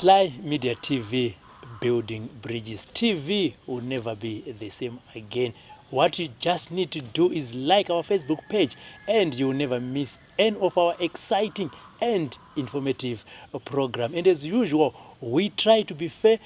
Sly Media TV, building bridges. TV will never be the same again. What you just need to do is like our Facebook page and you'll never miss any of our exciting and informative program. And as usual, we try to be fair,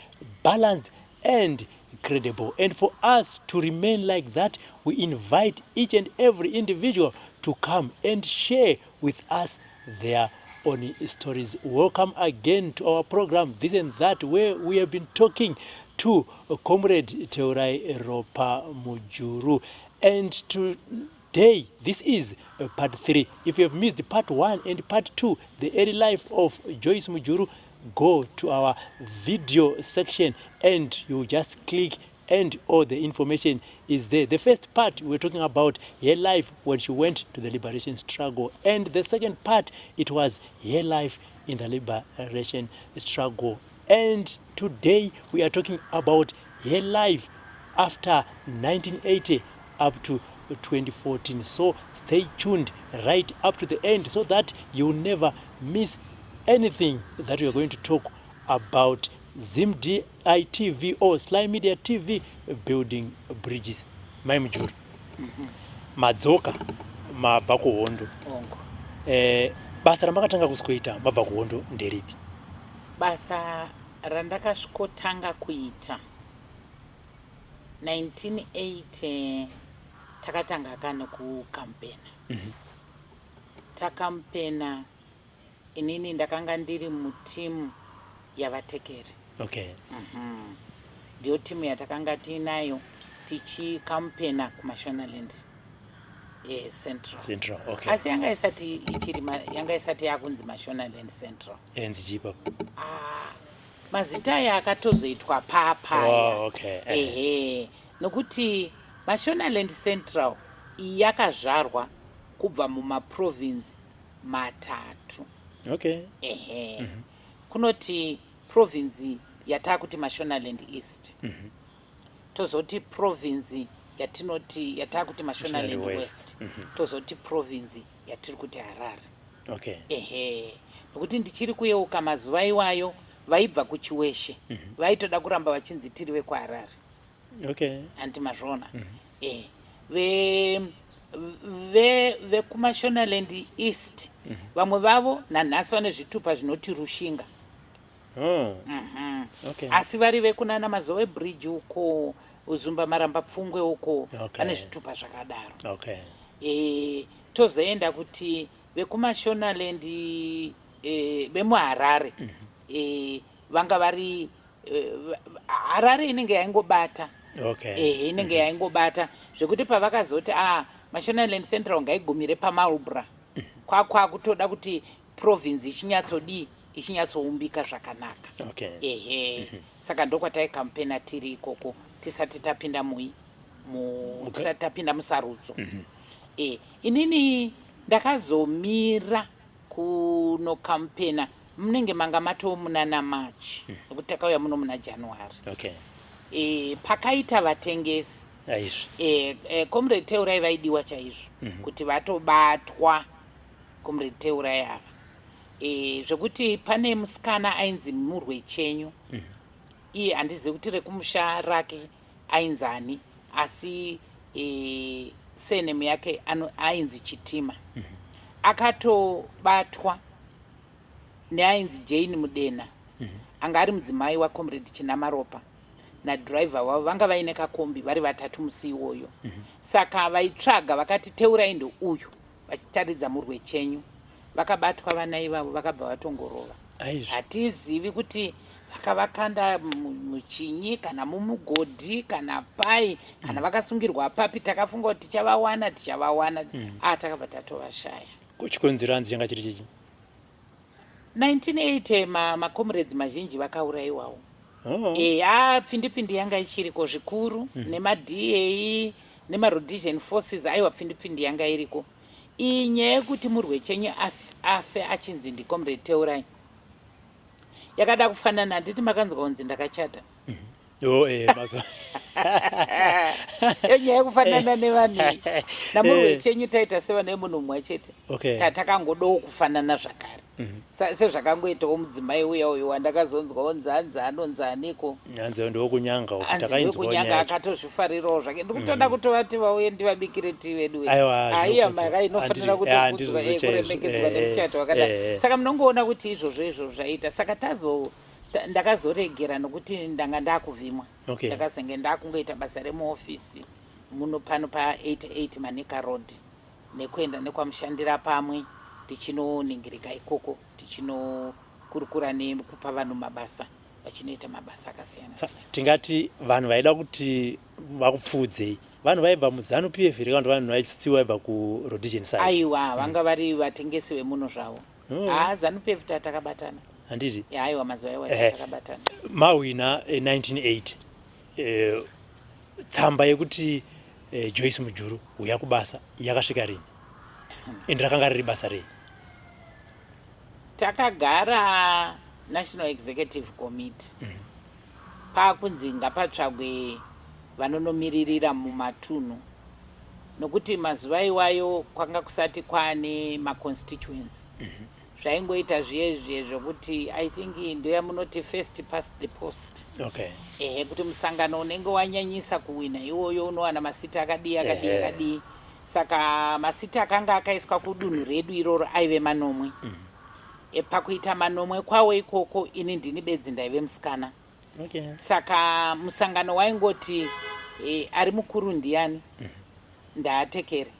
balanced and credible. And for us to remain like that, we invite each and every individual to come and share with us their own stories. Welcome again to our program, This and That, where we have been talking to Comrade Teurai Ropa Mujuru. And today, this is part 3. If you have missed part 1 and part 2, the early life of Joyce Mujuru, go to our video section and you just click and all the information is there. The first part, we're talking about her life when she went to the liberation struggle, and the second part, it was her life in the liberation struggle. And today we are talking about her life after 1980 up to 2014. So stay tuned right up to the end so that you'll never miss anything that we are going to talk about. ZimDI TV or Sly Media TV, building bridges. Mai Mujuru, madzoka mabva kuhondo. Ongo. Basa ramakatanga kusikoita mabva kuhondo nderipi? Basa randakasvikotanga kuita 1980, takatanga kane kukampena. Takampena, inini ndakanga ndiri mutimu yavatekere. Ndiyo timu yatakanga tiinayo tichikampena kuMashonaland Central. Central, okay. Asi yanga isati ichiri yanga isati yakunzi Mashonaland Central. Enzi chipa? Ah, mazita aya akatozoitwa papaya. Oh, okay. Ehe, nokuti Mashonaland Central iyi yakazvarwa kubva mumaprovinsi matatu. Ehe, kunoti provinsi yataakuti Mashonaland East, tozoti provinsi yatinoti yataakuti Mashonaland Mashonaland West, West. Tozoti provinsi yatiri kuti Harare. Ehe, nokuti ndichiri kuyeuka mazuva iwayo vaibva kuChiweshe vaitoda kuramba vachinzi tiri vekuHarare. Handi mazvona? E ve ve vekuMashonaland East, vamwe vavo nanhasi vane zvitupa zvinoti Rushinga. Oh. Asi vari vekunana Mazowe Bridge uko, Uzumba Maramba Pfungwe uko, vane zvitupa zvakadaro. Tozoenda kuti vekuMashonaland vemuHarare, vanga vari Harare inenge yaingobata. Ehe, inenge yaingobata zvekuti pavakazoti a Mashonaland Central ngaigumire paMarlborough, kwakwakutoda kuti province ichinyatsodii, ichinyatsoumbika zvakanaka. Ehe, saka ndokwataikampena tiri ikoko tisati tapinda mui mu tisati tapinda musarudzo. Inini ndakazomira kunokampena munenge manga matoo munana March, nekuti takauya muno muna January. Pakaita vatengesi. Aizvi. Comrade Teurai vaidiwa chaizvo kuti vatobatwa, Comrade Teurai ava, zvekuti pane musikana ainzi Murwe Chenyu. Iye handizivi kuti rekumusha rake ainzani, asi surname yake ainzi Chitima. Akatobatwa neainzi Jane Mudena, anga ari mudzimai waComrade Chinamaropa, nadhiraivha wavo. Vanga vaine kakombi vari vatatu musi iwoyo. Saka vaitsvaga vakati Teurai ndeuyu, vachitaridza Murwe Chenyu. Vakabatwa vana ivavo, vakabva vatongorova. Aizvi. Hatizivi kuti vakavakanda muchinyi kana mumugodhi kana pai kana vakasungirwa papi. Takafunga kuti tichavawana, tichavawana. A, takabva tatovashaya. Chikonzero hanzi changa chiri chichi? 1980 macomrades mazhinji vakaurayiwawo. Oh. A, pfindipfindi yanga ichiriko zvikuru, nemaDA nemaRhodesian Forces. Aiwa, pfindipfindi yanga iriko. Iyi nyaya yekuti Murwe Chenyu afe achinzi ndicomrade Teurai yakada kufanana. Handiti makanzwa kunzi ndakachata? Oh, mazo. Iyo nyaya yekufanana nevanhu iyi. NaMurwe Chenyu taita sevana vemunhu mumwe chete. Tatakangodawo kufanana zvakare. Sezvakangoitawo mudzimai uya uyu wandakazonzwa onzi hanzi anonzi aniko. Hanzi ndokunyanga. Hanzi ndokunyanga, akatozvifarirawo zvake. Ndikutoda kutovati vauye ndivabikire tii vedu. Aiya, maka inofanira kutokudzwa, kuremekedzwa nemuchato wakadai. Saka munongoona kuti izvozvo izvo zvaita. Saka tazo ndakazoregera nokuti ndanga ndakuvhimwa. Ndakazenge ndakungoita basa remuofisi muno pano pa88 Manica Road, nekuenda nekwamushandira pamwe, tichinoningirika ikoko, tichinokurukura nekupa vanhu mabasa, vachinoita mabasa akasiyana siyana. Tingati vanhu vaida kuti vakupfuudzei, vanhu vaibva muZANU PF here, kana kuti vanhu vaitsitsi vaibva kuRhodesian side? Aiwa, vanga vari vatengesi vemuno zvavo. Haa, ZANU PF takabatana. Handiti? Aiwa, mazuva iwa takabatana. Mahwina 1980, tsamba yekuti Joyce Mujuru uya kubasa yakasvika rini, ende rakanga riri basa rei? Takagara National Executive Committee, paakunzi ngapatsvagwe vanonomiririra mumatunhu, nokuti mazuva iwayo kwanga kusati kwaane maconstituency. Zvaingoita zviye zviye zvokuti, I think ndoyamunoti first past the post. Ehe, kuti musangano unenge wanyanyisa kuwina iwoyo unowana masiti akadii akadii akadii. Saka masiti akanga akaiswa kudunhu redu iroro aive manomwe. Pakuita manomwe kwawo ikoko, ini ndini bedzi ndaive musikana. Saka musangano waingoti ari mukuru ndiani, ndaatekere,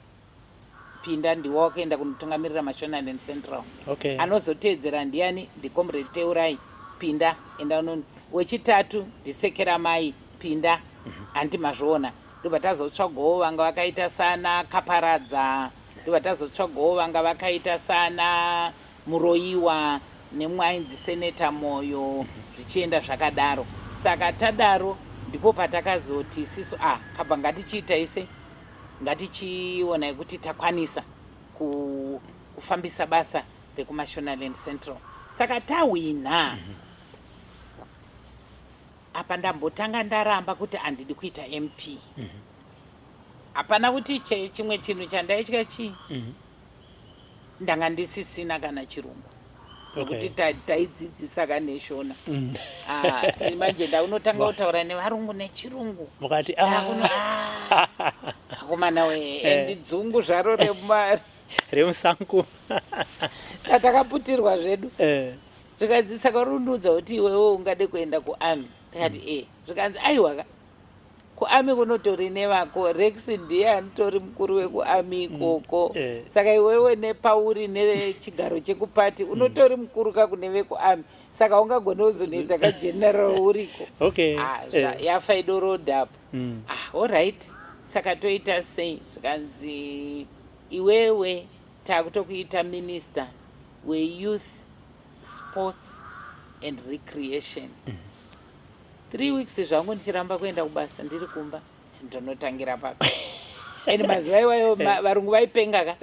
pinda, ndiwe wakaenda kunotungamirira Mashonaland Central. Anozoteedzera ndiani? Ndicomrade Teurai, pinda, enda unoni. Wechitatu ndiSekeramai, pinda. Handi mazviona? Ndobva tazotsvagawo vanga vakaita sana Kaparadza, ndobva tazotsvagawo vanga vakaita sana Muroyiwa, nemumwe ainzi Seneta Moyo, zvichienda zvakadaro. Saka tadaro ndipo patakazoti isisu, a kabva ngatichiitai se ngatichionai kuti takwanisa kufambisa basa rekuMashonaland Central. Saka tahwina apa, ndambotanga ndaramba kuti handidi kuita MP. Hapana kuti chimwe chinhu chandaitya chii. Ndanga ndisisina kana chirungu, nokuti taidzidzisa kaneshona. Ah, manje ndaunotanga kutaura nevarungu nechirungu. Mukati "Ah, akomana we." And dzungu zvaro remusango. Tatakaputirwa zvedu. Zvikanzi, "Saka uri kuti iwewe ungade kuenda kuarmy?" Ndikati, "E." Zvikanzi, "Aiwa, kuarmy kunotori nevako. Rex ndiye anotori mukuru wekuarmy ikoko. Saka iwewe nepauri nechigaro chekupati unotori mukuru kakune vekuarmy, saka ungagone kuzonoita kageneral uriko." Ah, yafa idorodhapo. Ah, alright, saka toita sei? Zvikanzi, "Iwewe takutokuita minister weyouth, sports and recreation." 3 weeks zvangu ndichiramba kuenda kubasa, ndiri kumba. Ndonotangira papi? And mazuva iwayo varungu vaipenga ka.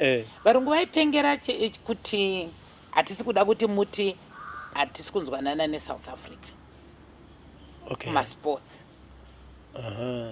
Varungu vaipengera kuti hatisi kuda kuti muti hatisi kunzwanana neSouth Africa kumasports.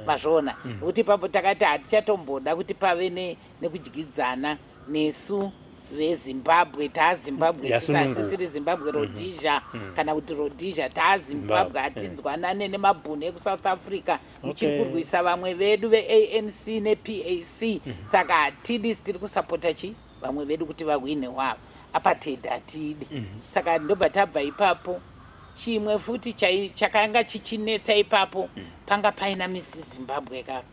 Mazviona? Nokuti ipapo takati hatichatomboda kuti pave nekudyidzana nesu veZimbabwe. TaaZimbabwe. Yasununguka. Sisiri Zimbabwe Rhodesia kana kuti Rhodesia, taaZimbabwe. Zimbabwe. Hatinzwanane nemabhunu ekuSouth Africa, muchiri kurwisa vamwe vedu veANC nePAC, saka hatidi. Tiri kusapota chi vamwe vedu kuti vahwine wavo. Apartheid hatidi. Saka ndobva tabva ipapo. Chimwe futi chakanga chichinetsa ipapo, panga paina Miss Zimbabwe kapa,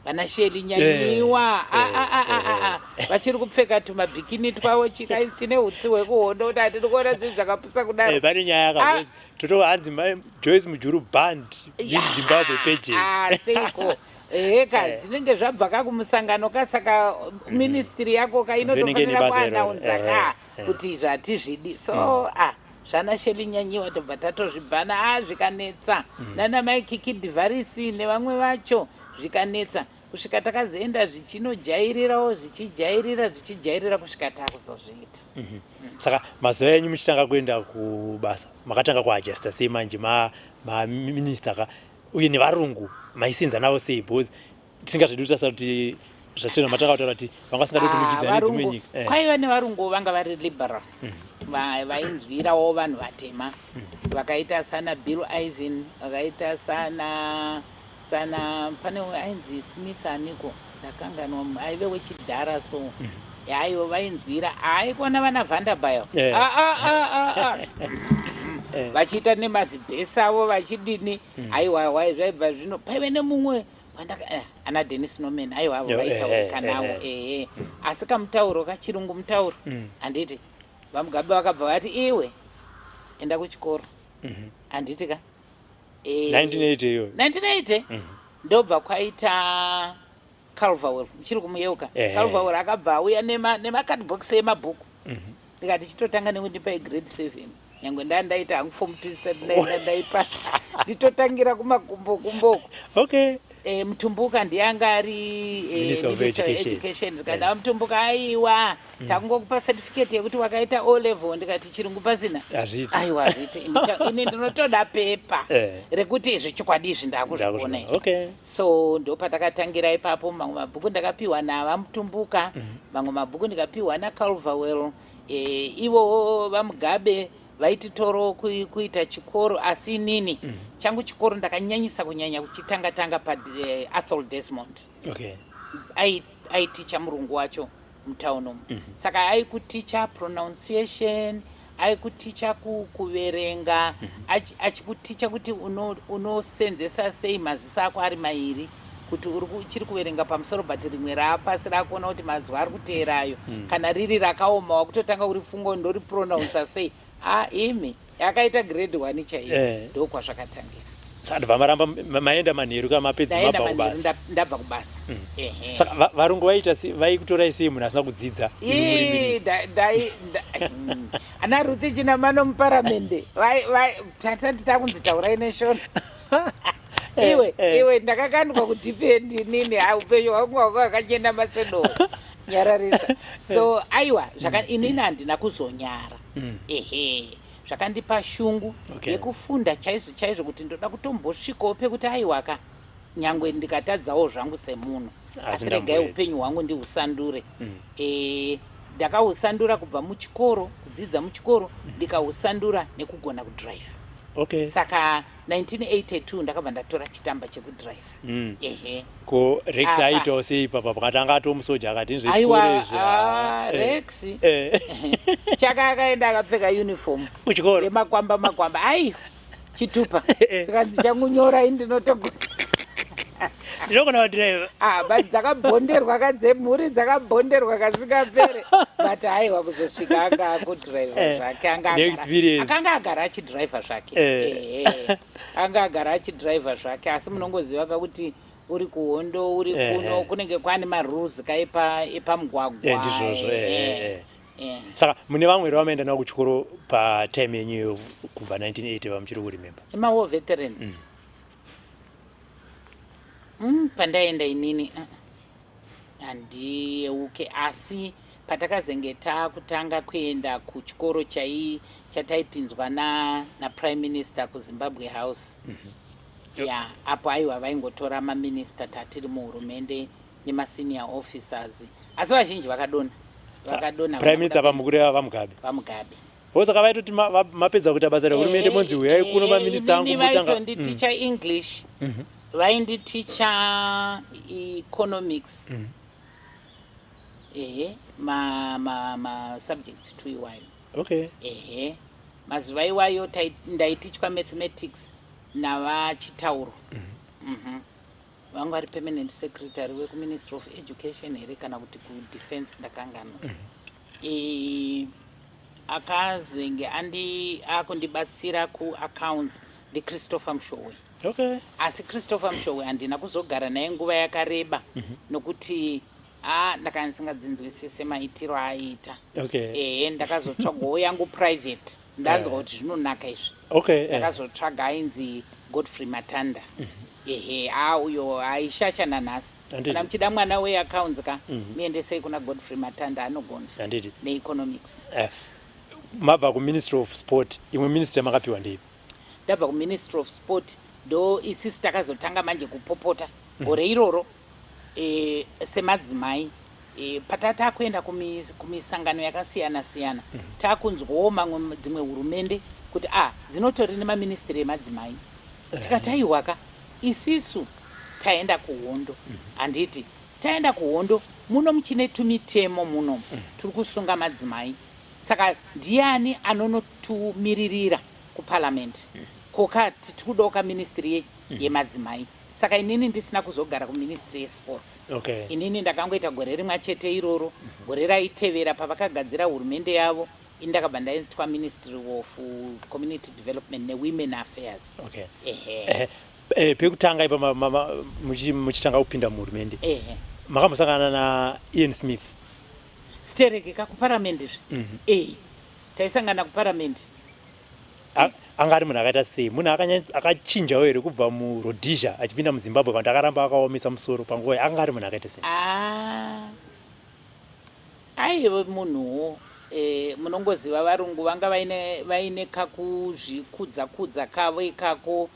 vana Shelly Nyanyiwa. Ah, ah, ah, ah, ah, ah. Vachiri kupfeka tumabhikini twavo, chikaisi tine utsi hwekuhondo, kuti hatidi kuona zvinhu zvakapusa kudaro. Pane nyaya yakabva totova, hanzi Joyce Mujuru banned Miss Zimbabwe pageant. Ah, seiko? Eheka. Zvinenge zvabva kakumusangano ka, saka ministry yako ka Inenge ine inotofanira basa iroro. kuanaunza ka kuti izvi hatizvidi. So ah, zvana Shelly Nyanyiwa tobva tatozvibhana. A, zvikanetsa nana mai Kiki Dhivarisi nevamwe vacho, zvikanetsa kusvika takazoenda zvichinojairirawo, zvichijairira, zvichijairira, kusvika takuzozviita. Saka mazuva enyu muchitanga kuenda kubasa, makatanga kuadjusta sei manje maminista ka, uye nevarungu maisenza navo sei? Because tisingazvidi kutarisa kuti Zvasiyana matakataura kuti vanga vasingadi kuti mudyidzane nedzimwe Varungu nyika. Kwaiva nevarungu vanga vari liberal, vainzwirawo vanhu vatema, vakaita sana Bill Ivan, vakaita sana pane ainzi Smith aniko, ndakanganwa, aive wechidhara. So aivo vainzwira, aikona vana Vanderbijl vachiita nemazibhesi avo vachidini. Aiwa, wai zvaibva zvino paive nemumwe ana Denis Norman, aiwa, avo vaitaurika navo. Ehe, asi kamutauro kachirungu mutauro. Handiti VaMugabe vakabva vati, "Iwe enda kuchikoro." Handiti ka? 1980 iyoyo? 1980. Ndobva kwaita Culverwell, muchiri kumuyeuka? Culverwell akabva auya nemacardbox emabhuku. Ndikati, "Chitotanga nekundipa grade 7, nyange ndaa ndaita hangu form 2 isati ndaenda ndaipasa, nditotangira kumakumbo kumboko." Mutumbuka ndiye anga ari Minister of Minister of Education. Education. Ndikati, "Mutumbuka, aiwa, takungokupa certificate yekuti wakaita O level." Ndikati, "Chirungu pasina." Hazviiti. Aiwa, hazviiti. Ini ndinotoda pepa rekuti zvechokwadi izvi ndakuzvigona. Ndakuzviona. So ndopatakatangira ipapo. Mamwe mabhuku ndakapiwa navaMutumbuka, mamwe mabhuku ndikapiwa naCulverwell. Ivowo VaMugabe vaititoro kuita chikoro, asi inini changu chikoro ndakanyanyisa kunyanya kuchitanga tanga pa Athol Desmond. Aiticha murungu wacho mutauni umu. Saka aikuticha pronunciation, aikuticha kuverenga, achikuticha kuti unosenzesa sei maziso ako ari mairi, kuti uri uchiri kuverenga pamusoro but rimwe raapasi rakuona kuti mazwi ari kuteerayo. Kana riri rakaoma, wakutotanga urifunga, ndoripronounsa sei? A, imi, yakaita grade 1 chaiyo. Ndokwazvakatangira. Saka ndobva maramba maenda manheru kana mapedza? Ndaenda Mabva manheru. kubasa? Ndabva kubasa, ehe. Saka varungu vaita vaikutorai sei munhu asina kudzidza, imi muri minister? Ana Ruth Chinamano muparamende tasati takunzi taurai neshona. Iwe, iwe, ndakakandwa kudeep end inini. Ha, upenyu hwangu hwanga hwakachena masedo, nyararisa. So aiwa, inini handina kuzonyara. Ehe, zvakandipa shungu yekufunda chaizvo chaizvo, kuti ndoda kutombosvikawo pekuti aiwaka, nyangwe ndikatadzawo zvangu semunhu, Asi asi regai ndamboedza. upenyu hwangu ndihusandure. Ndakahusandura kubva muchikoro, kudzidza muchikoro, ndikahusandura nekugona kudhiraivha. Saka 1982 ndakabva ndatora chitamba chekudhiraivha. Ehe. Ko Rex Apa. aitawo sei papa pakatanga atomusoja akati nezvechikoro Aiwa, izvi? Rex chaka akaenda akapfeka uniform Kuchikoro? yemakwamba makwamba, aiwa, chitupa, zvikanzi, "Changunyora, indinotogona." "Ndinogona kudhiraivha." Ah, but dzakabhonderwa kadzemhuri, dzakabhonderwa kasingapere, but aiwa, kuzosvika anga akudhiraivha zvake, anga Neexperience. akanga agara achidhiraivha zvake. Ehe, anga agara achidhiraivha zvake, asi munongoziva kakuti uri kuhondo, uri kuno, kunenge kwane marules ka epamugwagwa. Ndizvozvo. Ehe. Saka mune vamwe here vamaenda navo kuchikoro patime yenyu iyo kubva 1980 vamuchiri kuremember? Emawar veterans? Pandaenda inini handiyeuke, asi patakazenge taakutanga kuenda kuchikoro chataipinzwa naprime minister kuZimbabwe House, ya, apo aiwa, vaingotora maminista tatiri muhurumende nemasenior officers, asi vazhinji vakadona, vakadona. Prime minister pamukureva VaMugabe? VaMugabe. O, saka vaitoti mapedza kuita basa rehurumende, monzi uyai kuno, maminista angu, Inini mutanga. vaitonditicha English, vainditicha economics. Ehe, ma subjects tu iwayo. Ehe, mazuva iwayo ndaitichwa mathematics navaChitauro. Vanga vari permanent secretary wekuMinistry of Education here kana kuti kudefense, ndakanganwa. Akazenge akundibatsira kuaccounts ndiChristopher Mushowe. Asi Christopher Mushowe handina kuzogara naye nguva yakareba, nokuti a ndakanga ndisingadzinzwisise maitiro aaita. Ehe, ndakazotsvagawo yangu private, ndanzwa kuti zvinonaka izvi. Ndakazotsvaga ainzi Godfrey Matanda. Ehe, a uyo aishasha nanhasi. Kana muchida mwana weaccounts ka, muendesei kuna Godfrey Matanda, anogona neeconomics. Mabva kuMinistry of Sport, imwe ministry yamakapiwa ndeipi? Ndabva kuMinistry of Sport, ndo isisi takazotanga manje kupopota gore iroro. Semadzimai patatakuenda kumisangano yakasiyana siyana, takunzwawo mamwe dzimwe hurumende kuti a dzinotori nemaministry emadzimai. Tikati aiwaka, isisu taenda kuhondo, handiti? Taenda kuhondo muno muchine tumitemo muno tiri kusunga madzimai, saka ndiani anonotumiririra kuparliament? Koka tiri kudawo kaministry yemadzimai. Saka inini ndisina kuzogara kuministry yesports. Inini ndakangoita gore rimwe chete iroro. Gore raitevera pavakagadzira hurumende yavo, ini ndakabva ndaitwa Ministry of Community Development neWomen Affairs. Ehe. Pekutanga ipa muchitanga kupinda muhurumende, makambosangana naIan Smith? Sitereke kuparamende zve. Taisangana kuparamende. Anga ari munhu akaita sei? Munhu akachinjawo here kubva muRhodesia achipinda muZimbabwe, kana kuti akaramba akaomesa musoro panguva iyi? Anga ari munhu akaita sei? Ah, aive munhuwo munongoziva varungu vanga vaine kakuzvikudza kudza kavo ikako,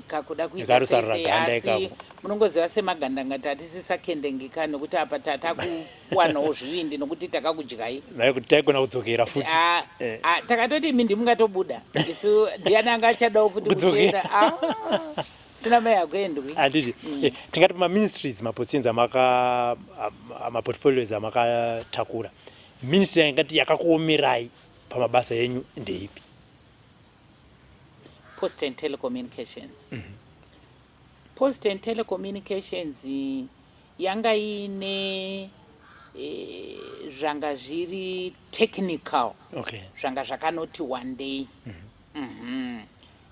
kakuda kuita Nekarusarura sei, ganda asi ikako. Munongoziva semagandanga tatisisakendengeka nokuti apa tatakuwanawo zvivindi nokuti takakudyai. Mai kuti taigona kudzokera futi. Ah, ah, takatoti imi ndimungatobuda, isu ndiani anga achadawo futi Kudzokera. kutoenda? Ah, sina mai hakuendwi. Handiti? Tingati pamaministries, mapositions amaka maportfolios amakatakura, ministry yaingati yakakuomerai pamabasa enyu ndeipi? Post and Telecommunications. Post and Telecommunications yanga iine zvanga zviri technical, zvanga zvakanoti one day.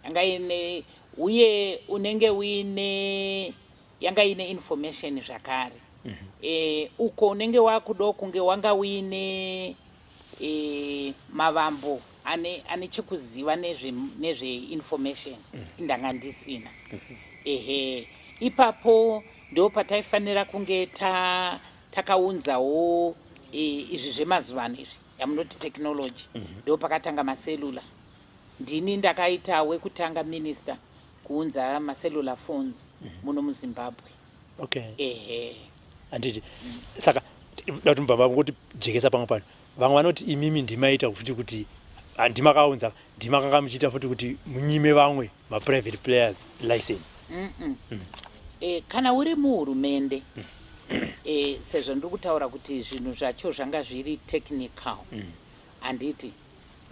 Yanga ine uye unenge uine yanga ine information zvakare. Uko unenge wakudawo kunge wanga uine mavambo ane chekuziva nezveinformation. Ndanga ndisina. Ehe, ipapo ndo pataifanira kunge takaunzawo izvi zvemazuva ano izvi yamunoti technology. Ndo pakatanga macellular. Ndini ndakaita wekutanga minister kuunza macellular phones muno muZimbabwe. Ehe. Handiti? Saka da kuti mubva kuti jekesa pamwe pano. Vamwe vanoti imimi ndimaita futi kuti handimakaunza, ndimakanga muchiita futi kuti munyime vamwe maprivate players license. Kana uri muhurumende, sezvo ndiri kutaura kuti zvinhu zvacho zvanga zviri technical, handiti?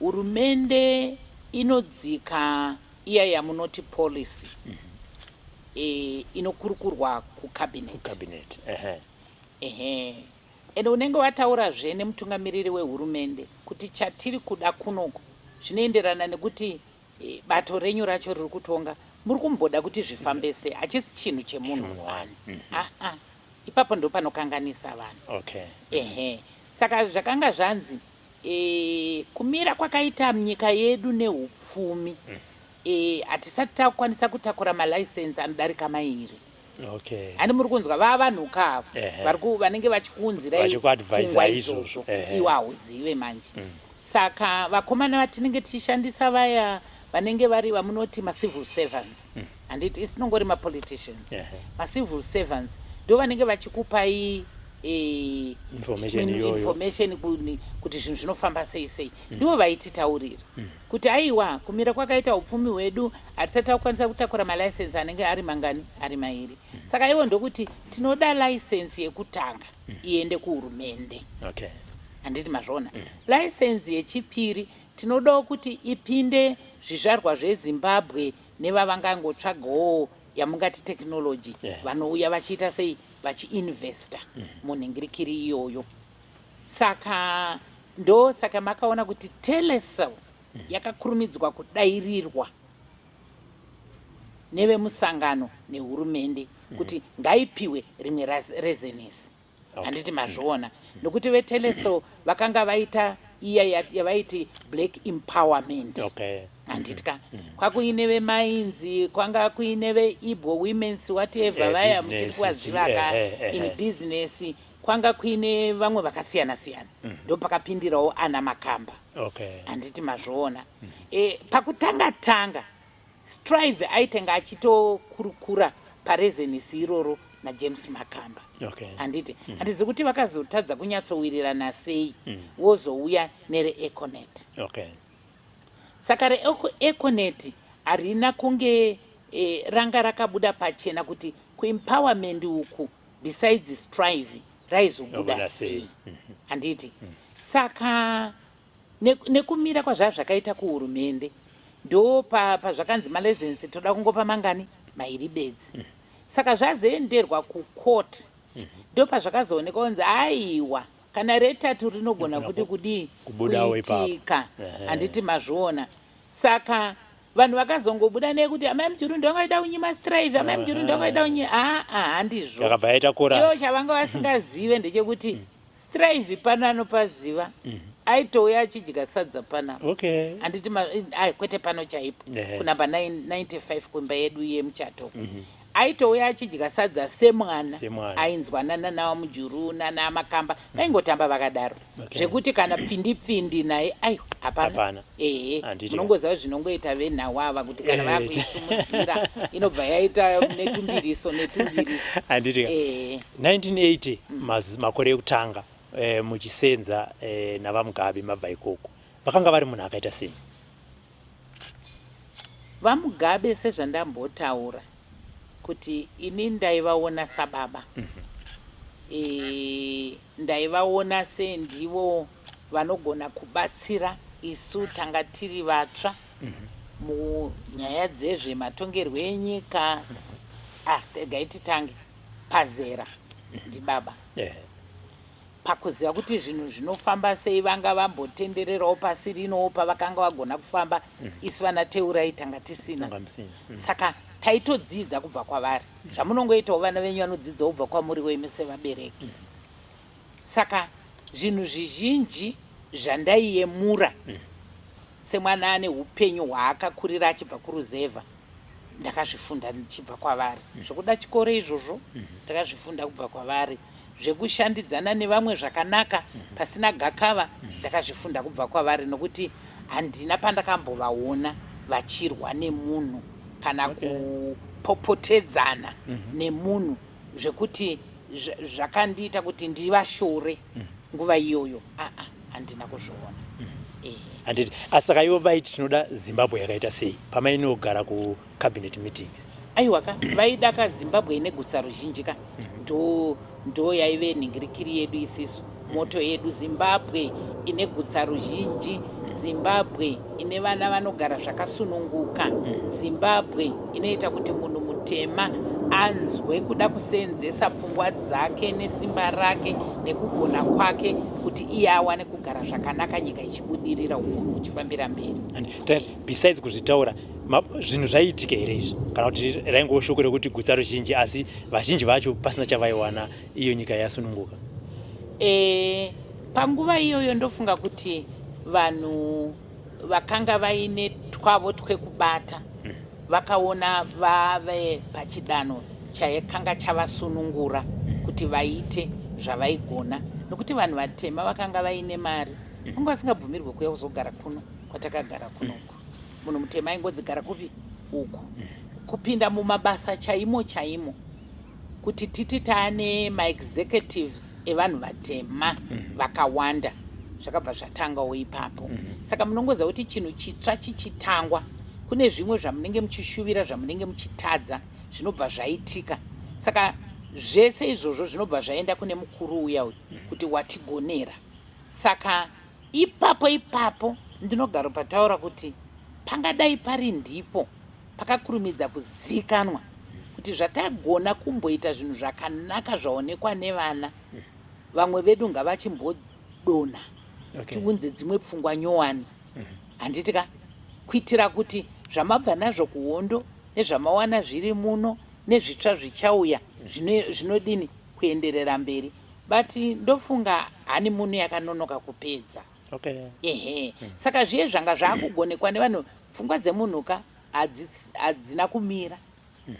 Hurumende inodzika iya yamunoti policy, inokurukurwa kucabinet. Cabinet, ehe. Ehe, ende unenge wataurazve nemutungamiriri wehurumende kuti chatiri kuda kunoko zvinoenderana nekuti bato renyu racho riri kutonga muri kumboda kuti zvifambe sei. Hachisi chinhu chemunhu one. Aa, ipapo ndo panokanganisa vanhu. Ehe, saka zvakanga zvanzi kumira kwakaita nyika yedu neupfumi, hatisati takukwanisa kutakura malicense anodarika 2. Hani muri kunzwa vava vanhuka ava vanenge vachikuunzirai Vachikuadvisa pfungwa izvozvo. Idzodzo. Iwe hauzive manje. Saka vakomana vatinenge tichishandisa vaya vanenge vari vamunoti macivil servants, handiti? Isinongori mapoliticians. Macivil servants ndo vanenge vachikupai Information iyoyo. Information kuti zvinhu zvinofamba sei sei. Ndivo vaititaurira kuti aiwa, kumira kwakaita upfumi hwedu, hatisati takukwanisa kutakura malicense anenge ari mangani, ari 2. Saka ivo ndokuti tinoda license yekutanga iende kuhurumende. Handiti mazviona? License yechipiri tinodawo kuti ipinde zvizvarwa zveZimbabwe nevavangangotsvagawo yamungati technology, vanouya vachiita sei, vachiinvesta munhingirikiri iyoyo. Saka ndo saka makaona kuti Telecel yakakurumidzwa kudairirwa nevemusangano nehurumende kuti ngaipiwe rimwe rezenesi. Handiti mazviona? Nokuti veTelecel vakanga vaita iya yavaiti black empowerment. Handiti ka kwakuine vemainzi, kwanga kuine veIbo Women's whatever, vaya business, muchiri kuvaziva ka, in business kwanga kuine vamwe vakasiyana siyana. Ndo pakapindirawo ana Makamba. Handiti mazviona? Pakutanga tanga Strive aitenga achitokurukura parezenisi iroro naJames Makamba. Handiti handizi kuti vakazotadza kunyatsowirirana sei, wozouya nereEconet. Saka reEconet harina kunge ranga rakabuda pachena kuti kuempowerment uku, besides Strive, raizobuda Robuda sei. Sei, handiti? Saka nekumira kwazvaa zvakaita kuhurumende, ndo pazvakanzi malicense toda kungopa mangani, mairi bedzi. Saka zvazoenderwa kucourt, ndo pazvakazoonekwa kunzi aiwa, kana retatu rinogona futi kudii? Kubudawo ipapo. Kuitika. Handiti mazviona? Saka vanhu vakazongobuda nekuti amai Mujuru ndongaida kunyima Strive, amai Mujuru ndongaida kunyima. Aa, handizvo. Yakabva yaita Ivo chorus. chavanga vasingazive ndechekuti Strive pano anopaziva, aitouya achidya sadza panapa. Handiti ai, kwete pano chaipo, kunamba 95 kuimba yedu yemuchato. Aitouya achidya sadza semwana. Semwana. Ainzwanana naVaMujuru nanaMakamba, vaingotamba vakadaro. Zvekuti kana pfindi pfindi naye, aiwa, hapana. Hapana. Ehe. Handiti. Munongoziva zvinongoita venhau ava, kuti kana vakuisimudzira inobva yaita netumbiriso netumbiriso. Handiti. Ehe. 1980, makore ekutanga muchisenza navaMugabe, mabva ikoko, vakanga vari munhu akaita sei? VaMugabe, sezvandambotaura kuti ini ndaivaona sababa, ndaivaona sendivo vanogona kubatsira isu tanga tiri vatsva munyaya dzezvematongerwo enyika. Regai titange pazera, ndibaba. Pakuziva kuti zvinhu zvinofamba sei, vanga vambotendererawo pasi rinowo pavakanga vagona kufamba, isu vana Teurai tanga tisina. Manga musina. Saka taitodzidza kubva kwavari, zvamunongoitawo vana venyu vanodzidzawo kubva kwamuriwo imi sevabereki. Saka zvinhu zvizhinji zvandaiyemura semwana ane upenyu hwaakakurira achibva kuruzevha, ndakazvifunda ndichibva kwavari. Zvokuda chikoro izvozvo ndakazvifunda kubva kwavari, zvekushandidzana nevamwe zvakanaka pasina gakava ndakazvifunda kubva kwavari, nokuti handina pandakambovaona vachirwa nemunhu kana kupopotedzana nemunhu, zvekuti zvakandiita kuti ndivashore nguva iyoyo. Aa, handina kuzviona. Ehe. Handiti, asi saka ivo vaiti tinoda Zimbabwe yakaita sei pamainogara kucabinet meetings? Aiwa ka, vaida ka Zimbabwe ine gutsa ruzhinji ka. Ndo yaive nhingirikiri yedu isisu, motto yedu: Zimbabwe ine gutsa ruzhinji, Zimbabwe ine vana vanogara zvakasununguka, Zimbabwe inoita kuti munhu mutema anzwe kuda kuseenzesa pfungwa dzake nesimba rake nekugona kwake, kuti iye awane kugara zvakanaka, nyika ichibudirira, upfumi huchifambira mberi. And besides kuzvitaura, zvinhu zvaiitika here izvi, kana kuti raingova shoko rekuti gutsa ruzhinji, asi vazhinji vacho pasina chavaiwana iyo nyika yasununguka? Panguva iyoyo ndofunga kuti vanhu vakanga vaine twavo twekubata vakaona vave pachidanho chaikanga chavasunungura kuti vaite zvavaigona, nokuti vanhu vatema vakanga vaine mari vanga vasingabvumirwe kuuya kuzogara kuno kwatakagara kunoku. Munhu mutema aingodzigara kupi uku, kupinda mumabasa chaimo chaimo, kuti titi taane maexecutives evanhu vatema vakawanda, zvakabva zvatangawo ipapo. Saka munongoziva kuti chinhu chitsva chichitangwa, kune zvimwe zvamunenge muchishuvira, zvamunenge muchitadza, zvinobva zvaitika. Saka zvese izvozvo zvinobva zvaenda kune mukuru uya uyu kuti watigonera. Saka ipapo ipapo ndinogaro pataura kuti pangadai pari ndipo pakakurumidza kuzikanwa kuti zvatagona kumboita zvinhu zvakanaka zvaonekwa nevana vamwe vedu, ngavachimbodonha, tiunze dzimwe pfungwa nyowani, handiti ka, kuitira kuti zvamabva nazvo kuhondo nezvamawana zviri muno nezvitsva zvichauya zvinodini kuenderera mberi. But ndofunga honeymoon yakanonoka kupedza. Ehe, saka zviye zvanga zvaakugonekwa nevanhu, pfungwa dzemunhu ka hadzina kumira,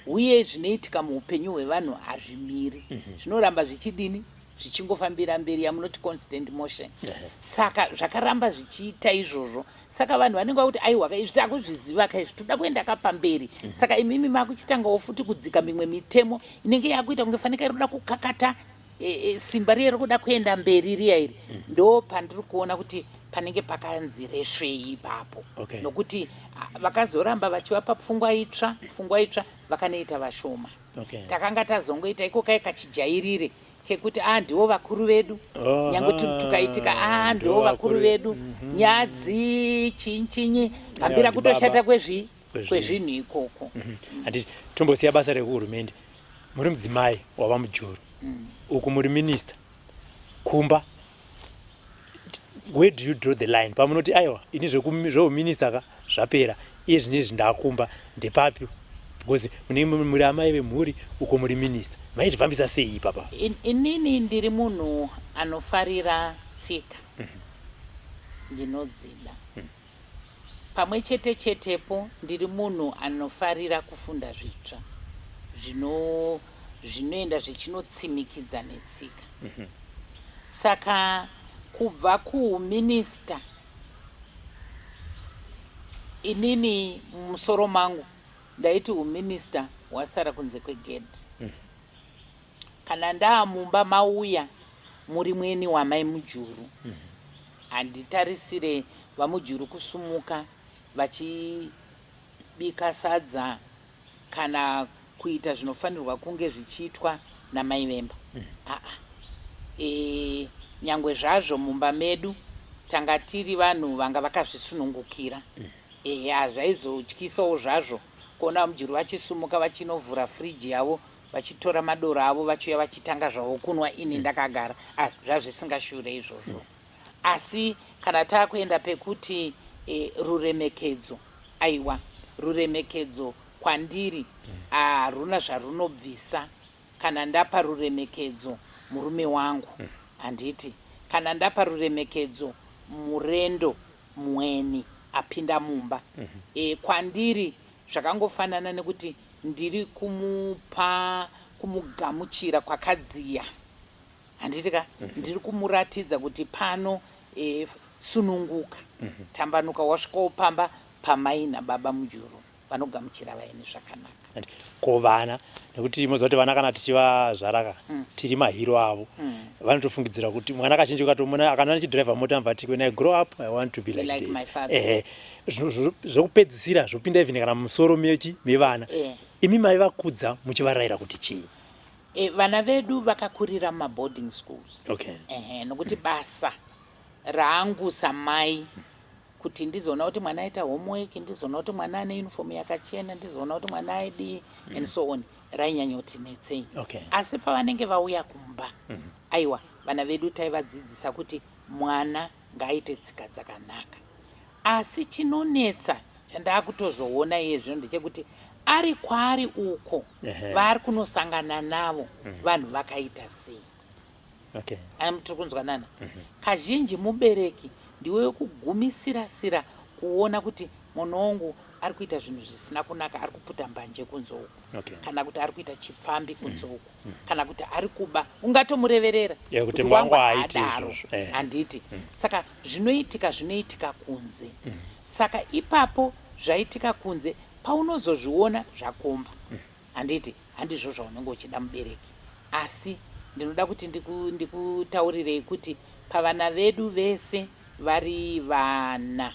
uye zvinoitika muupenyu hwevanhu hazvimiri, zvinoramba zvichidini, zvichingofambira mberi, yamunoti constant motion. Saka zvakaramba zvichiita izvozvo. Saka vanhu vanenge vakuti aiwa, izvi takuzviziva ka, izvi toda kuenda kapamberi. Saka imimi makuchitangawo futi kudzika mimwe mitemo inenge yakuita kunge fanika iri kuda kukakata simba riye rikuda kuenda mberi riya iri. Ndo pandiri kuona kuti panenge pakanzi resvei ipapo. Nokuti vakazoramba vachivapa pfungwa itsva, pfungwa itsva vakanoita vashoma. Takanga tazongoita iko kai kachijairire kekuti a ndiwo vakuru vedu, nyange tukaitika, a ndiwo vakuru vedu, nyadzi chinchinyi gambira kutoshata kwezvinhu ikoko. Handiti tombosiya basa rekuhurumende, muri mudzimai wava Mujuru, uku muri minista kumba. Where do you draw the line pamunoti aiwa, ini zveuminista ka zvapera, iye zvinezvi ndakumba? Ndepapi? Because munenge muri amai vemhuri, uko muri minista, maizvifambisa sei ipapa? Inini ndiri munhu anofarira tsika, ndinodzida. Pamwe chete chetepo ndiri munhu anofarira kufunda zvitsva zvinoenda zvichinotsimikidza netsika. Saka kubva kuuminista, inini mumusoro mangu ndaiti uminista hwasara kunze kwegedhi. Kana ndaamumba mauya muri mweni wamai Mujuru, handitarisire vaMujuru kusumuka vachibika sadza kana kuita zvinofanirwa kunge zvichiitwa namai vemba. Aa, nyangwe zvazvo mumba medu tanga tiri vanhu vanga vakazvisunungukira, ehe, hazvaizotyisawo zvazvo kuona vaMujuru vachisumuka vachinovhura firiji yavo, vachitora madoro avo, vachiuya vachitanga zvavo kunwa ini ndakagara. Ah, zvazvisingashure izvozvo. Asi kana taakuenda pekuti ruremekedzo, aiwa, ruremekedzo kwandiri haruna zvarunobvisa. Kana ndapa ruremekedzo murume wangu, handiti, kana ndapa ruremekedzo murendo, mweni apinda mumba, kwandiri zvakangofanana nekuti ndiri kumupa kumugamuchira kwakadziya, handiti ka? Ndiri kumuratidza kuti pano sununguka, tambanuka, wasvikawo pamba pamai nababa Mujuru vanogamuchira vaeni zvakanaka. Ko vana? Nekuti moziva kuti vana kana tichivazvara ka, tiri mahero avo. Vanotofungidzira kuti mwana kazhinji ukatomona akana achidhiraivha mota, mvati, "When I grow up I want to be like, like dad." my father. Ehe, zvokupedzisira zvopinda even kana mumusoro mechi mevana. Imi maivakudza muchivarayira kuti chii? Vana vedu vakakurira mumaboarding schools. Ehe, nokuti basa rangu samai kuti ndizoona kuti mwana aita homework, ndizoona kuti mwana ane uniform yakachena, ndizoona kuti mwana aidii and so on, rainyanya kuti netsei. Asi pavanenge vauya kumba, aiwa, vana vedu taivadzidzisa kuti mwana ngaaite tsika dzakanaka. Asi chinonetsa chandaakutozoona iye zvino ndechekuti ari kwaari uko, vaari kunosangana navo vanhu vakaita sei? Tiri kunzwanana? Kazhinji mubereki ndiwe wekugumisira-sira kuona kuti mwana wangu ari kuita zvinhu zvisina kunaka, ari kuputa mbanje kunze uku, kana kuti ari kuita chipfambi kunze uku, kana kuti ari kuba, ungatomureverera Yeah, kuti kuti mwangu wangu haaiti haadaro. izvozvo. Handiti? Saka zvinoitika, zvinoitika kunze. Saka ipapo zvaitika kunze, paunozozviona zvakomba, handiti? Handizvo zvaunenge uchida mubereki. Asi ndinoda kuti ndikutaurirei kuti pavana vedu vese vari vana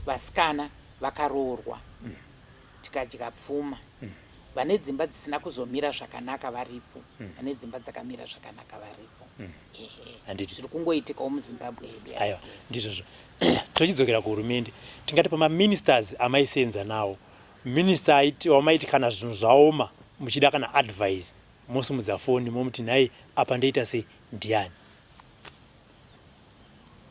vasikana vakaroorwa, tikadya pfuma, vane dzimba dzisina kuzomira zvakanaka varipo, vane dzimba dzakamira zvakanaka varipo. Ehe. Handiti. Zviri kungoitikawo muZimbabwe yedu Aiwa, yatikiri. ndizvozvo. Tochidzokera kuhurumende, tingati pamaministers amaisenza nawo, minista aiti wamaiti kana zvinhu zvaoma muchida kana advice, mosimudza foni momuti, "Nhai, apa ndoita sei?" Ndiani?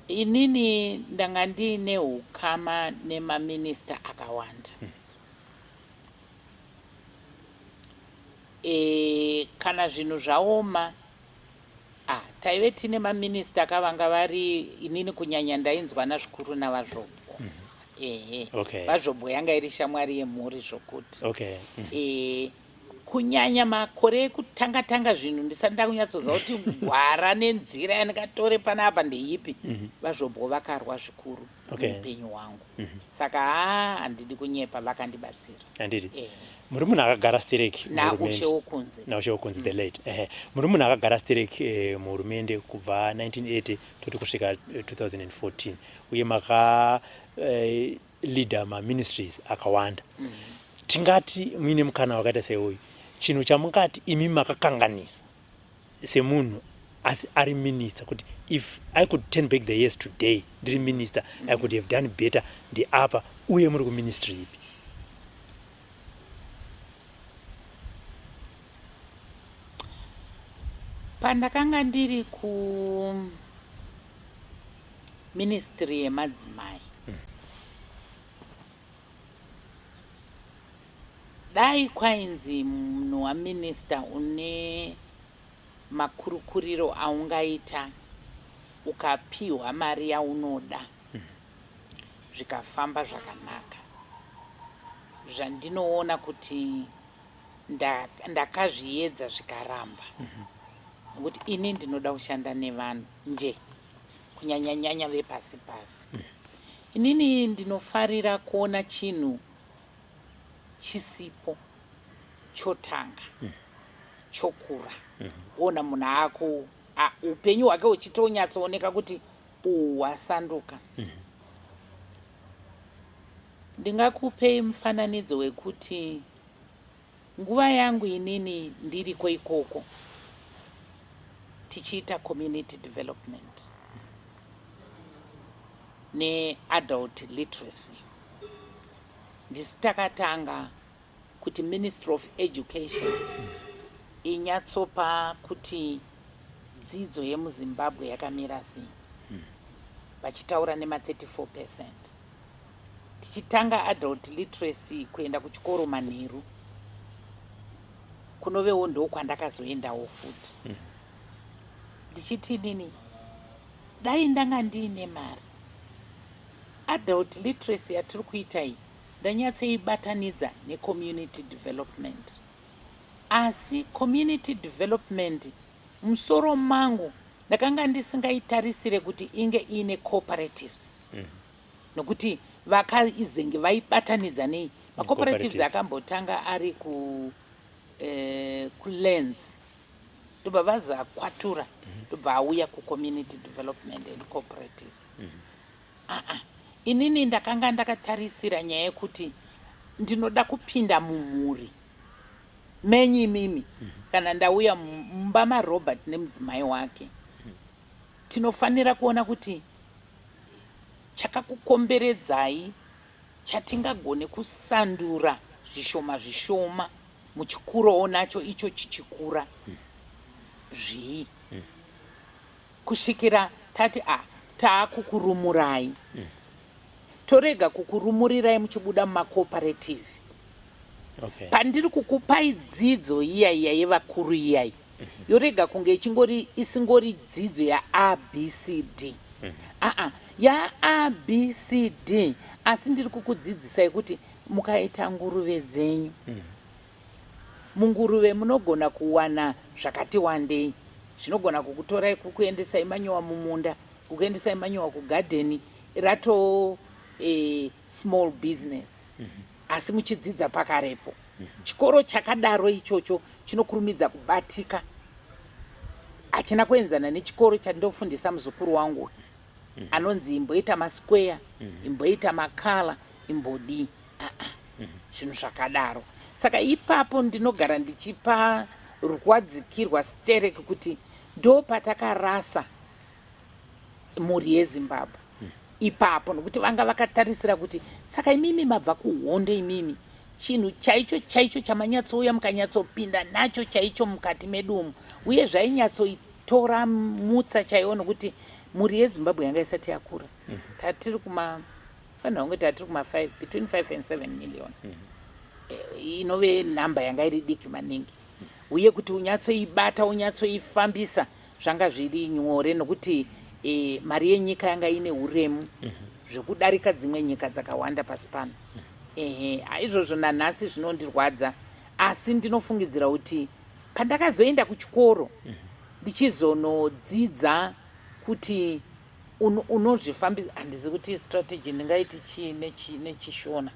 Inini ndanga ndiine ukama nemaminista akawanda. Kana zvinhu zvaoma, taive tine maminista akavanga vari, inini kunyanya ndainzwana zvikuru navaZvobwo. Ehe. VaZvobwo yanga iri shamwari yemhuri zvokuti. E, Kunyanya makore ekutanga tanga zvinhu ndisati ndakunyatsoziva kuti gwara nenzira yandingatore panapa ndeipi. VaZvobwo vakarwa zvikuru muupenyu hwangu. Saka haa, handidi kunyepa, vakandibatsira. Handiti muri munhu akagara stereki naUshe Wokunze. NaUshe Wokunze, the late. Ehe, muri munhu akagara stereki muhurumende kubva 1980 toti kusvika 2014, uye maka leader maministries akawanda. Tingati muine mukana wakaita seuyu, chinhu chamungati imi makakanganisa semunhu asi ari minister, kuti if I could turn back the years today ndiri minister, I could have done better ndeapa, uye muri kuministry ipi? Pandakanga ndiri kuministry yemadzimai, dai kwainzi munhu waminista une makurukuriro aungaita ukapiwa mari yaunoda, zvikafamba zvakanaka, zvandinoona kuti ndakazviedza zvikaramba, nokuti ini ndinoda kushanda nevanhu nje, kunyanyanyanya vepasi pasi. Inini ndinofarira kuona chinhu chisipo chotanga chokura, kuona munhu ako upenyu hwake huchitonyatsooneka kuti uhu hwasanduka. Ndingakupei mufananidzo wekuti nguva yangu inini ndiriko ikoko tichiita community development neadult literacy, ndisu takatanga kuti Ministry of Education inyatsopa kuti dzidzo yemuZimbabwe yakamira sei, vachitaura nema34%, tichitanga adult literacy, kuenda kuchikoro manheru, kunovewo ndokwandakazoendawo futi. Ndichiti nini, dai ndanga ndiine mari, adult literacy yatiri kuita iyi ndanyatsoibatanidza necommunity development. Asi community development musoro mangu ndakanga ndisingaitarisire kuti inge iine cooperatives, nokuti vakaizenge vaibatanidza nei macooperatives. Akambotanga ari ku kuLands, ndobva vazakwatura, ndobva auya kucommunity development and cooperatives. Aa, inini ndakanga ndakatarisira nyaya yekuti ndinoda kupinda mumhuri menyu imimi. Kana ndauya mumba maRobert nemudzimai wake, tinofanira kuona kuti chakakukomberedzai chatingagone kusandura zvishoma zvishoma muchikurawo nacho icho chichikura zvii, kusvikira tati a taakukurumurai, torega kukurumurirai muchibuda mumacooperative. Pandiri kukupai dzidzo iya iya yevakuru iyai, yorega kunge ichingori isingori dzidzo yaABCD, aa yaABCD, asi ndiri kukudzidzisai kuti mukaita nguruve dzenyu, munguruve munogona kuwana zvakati wandei zvinogona kukutorai kukuendesai manyowa mumunda, kukuendesai manyowa kugadheni, rato small business, asi muchidzidza pakarepo. Chikoro chakadaro ichocho chinokurumidza kubatika, hachina kuenzana nechikoro chandinofundisa muzukuru wangu anonzi imboita masquare, imboita macolour, imbodii, aa zvinhu zvakadaro. Saka ipapo ndinogara ndichipa rwadzikirwa stereki kuti ndo patakarasa mhuri yeZimbabwe ipapo, nokuti vanga vakatarisira kuti saka imimi mabva kuhondo, imimi chinhu chaicho chaicho chamanyatsouya mukanyatsopinda nacho chaicho mukati medu umu, uye zvainyatsoitora mutsa chaiwo, nokuti mhuri yeZimbabwe yanga isati yakura. Tatiri kuma fanira kunge tatiri kuma 5, between 5 and 7 million, inove nhamba yanga iri diki maningi, uye kuti unyatsoibata unyatsoifambisa zvanga zviri nyore, nokuti mari yenyika yanga ine uremu zvekudarika dzimwe nyika dzakawanda pasi pano. Ehe, izvozvo nanhasi zvinondirwadza. Asi ndinofungidzira kuti pandakazoenda kuchikoro ndichizonodzidza kuti unozvifambisa, handizi kuti strategy ndingaiti chii nechishona,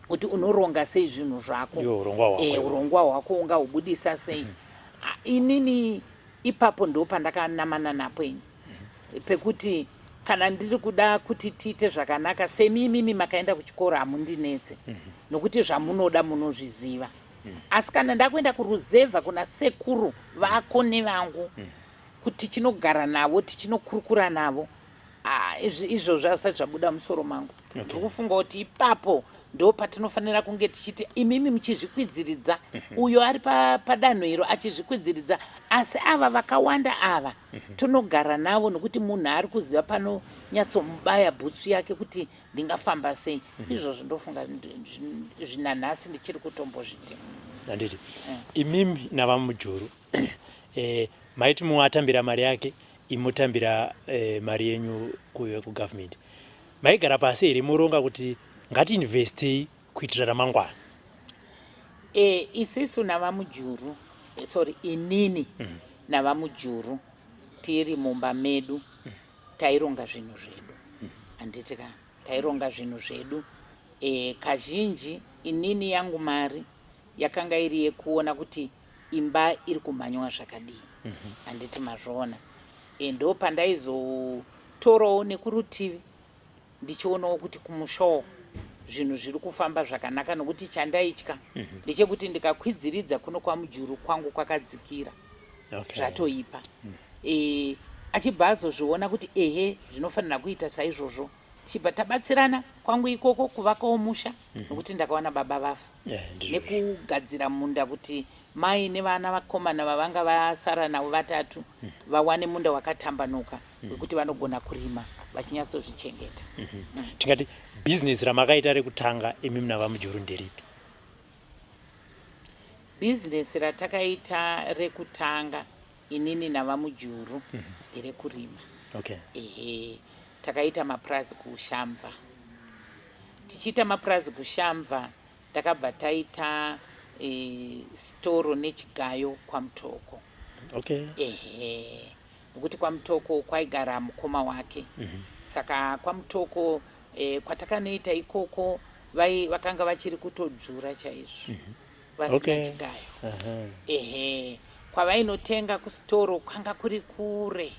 kuti unoronga sei zvinhu zvako. Iwo urongwa hwako. Urongwa hwako ungahubudisa sei. Inini ipapo ndo pandakanamana napo ini, pekuti kana ndiri kuda kuti tiite zvakanaka, semi imimi makaenda kuchikoro hamundinetse, nokuti zvamunoda munozviziva. Asi kana ndakuenda kuruzevha kuna sekuru vako nevangu, kuti tichinogara navo, tichinokurukura navo, izvozvo hazvisati zvabuda musoro mangu. Ndiri kufunga kuti ipapo ndo patinofanira kunge tichiti imimi muchizvikwidziridza, uyo ari padanho iro achizvikwidziridza, asi ava vakawanda ava tonogara navo, nokuti munhu ari kuziva panonyatsomubaya bhutsu yake kuti ndingafamba sei. Izvozvo ndofunga zvinanhasi ndichiri kutombozviti. Handiti imimi navaMujuru, maiti mumwe atambira mari yake, imotambira mari yenyu kugovernment, maigara pasi here moronga kuti ngatiinvestei kuitira ramangwana? Isisu navaMujuru, sorry, inini navaMujuru tiri mumba medu taironga zvinhu zvedu, handiti ka? Taironga zvinhu zvedu. Kazhinji inini yangu mari yakanga iri yekuona kuti imba iri kumhanywa zvakadii, handiti mazvoona? Ndo pandaizotorawo nekurutivi ndichionawo kuti kumushawo zvinhu zviri kufamba zvakanaka, nokuti chandaitya ndechekuti ndikakwidziridza kuno kwaMujuru kwangu kwakadzikira, zvatoipa. Achibva azozviona kuti ehe, zvinofanira kuita saizvozvo, tichibva tabatsirana kwangu ikoko kuvakawo musha, nokuti ndakawana baba vafa, ndizvozvo. Nekugadzira munda kuti mai nevana vakomana vavanga vasara navo vatatu vawane munda wakatambanuka wekuti vanogona kurima vachinyatsozvichengeta. Tingati bhizinesi ramakaita rekutanga imimi navaMujuru nderipi? Bhizinesi ratakaita rekutanga inini navaMujuru nderekurima. Ehe, takaita mapurazi kuShamva. Tichiita mapurazi kuShamva, takabva taita storo nechigayo kwaMutoko. Ehe, nokuti kwaMutoko kwaigara mukoma wake. Saka kwaMutoko, kwatakanoita ikoko, vakanga vachiri kutodzvura chaizvo, vasina chigayo. Ehe, kwavainotenga kusitoro kwanga kuri kure,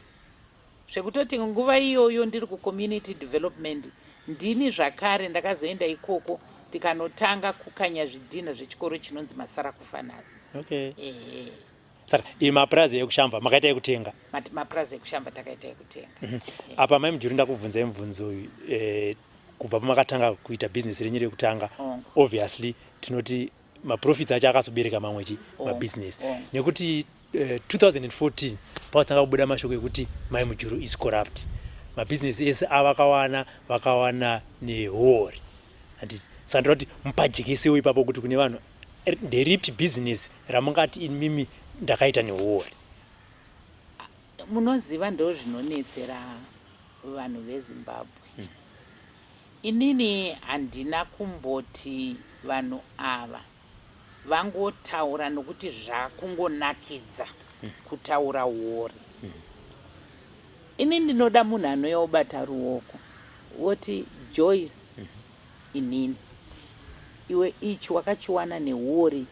zvekutoti nguva iyoyo ndiri kucommunity development, ndini zvakare ndakazoenda ikoko tikanotanga kukanya zvidhina zvechikoro chinonzi Masara Kufanasi. Ehe. Saka iyi mapurazi ekuShamva makaita ekutenga? Mapurazi ekuShamva takaita ekutenga. Apa mai Mujuru, ndakubvunzai mubvunzo uyu, kubva pamakatanga kuita bhizinesi renyu rekutanga, obviously tinoti maprofits acho akazobereka mamwe chi mabhizinesi, nekuti 2014 pakatanga kubuda mashoko ekuti mai Mujuru is corrupt, mabhizinesi ese avakawana vakawana nehuori, handiti? Saka ndoda kuti mupajekesewo ipapo kuti kune vanhu, nderipi bhizinesi ramungati imimi ndakaita nehuori? Munoziva, ndo zvinonetsera vanhu veZimbabwe. Inini handina kumboti vanhu ava vangotaura nokuti zvakungonakidza kutaura uori. Ini ndinoda munhu anouya obata ruoko woti, "Joyce, inini iwe ichi wakachiwana neuori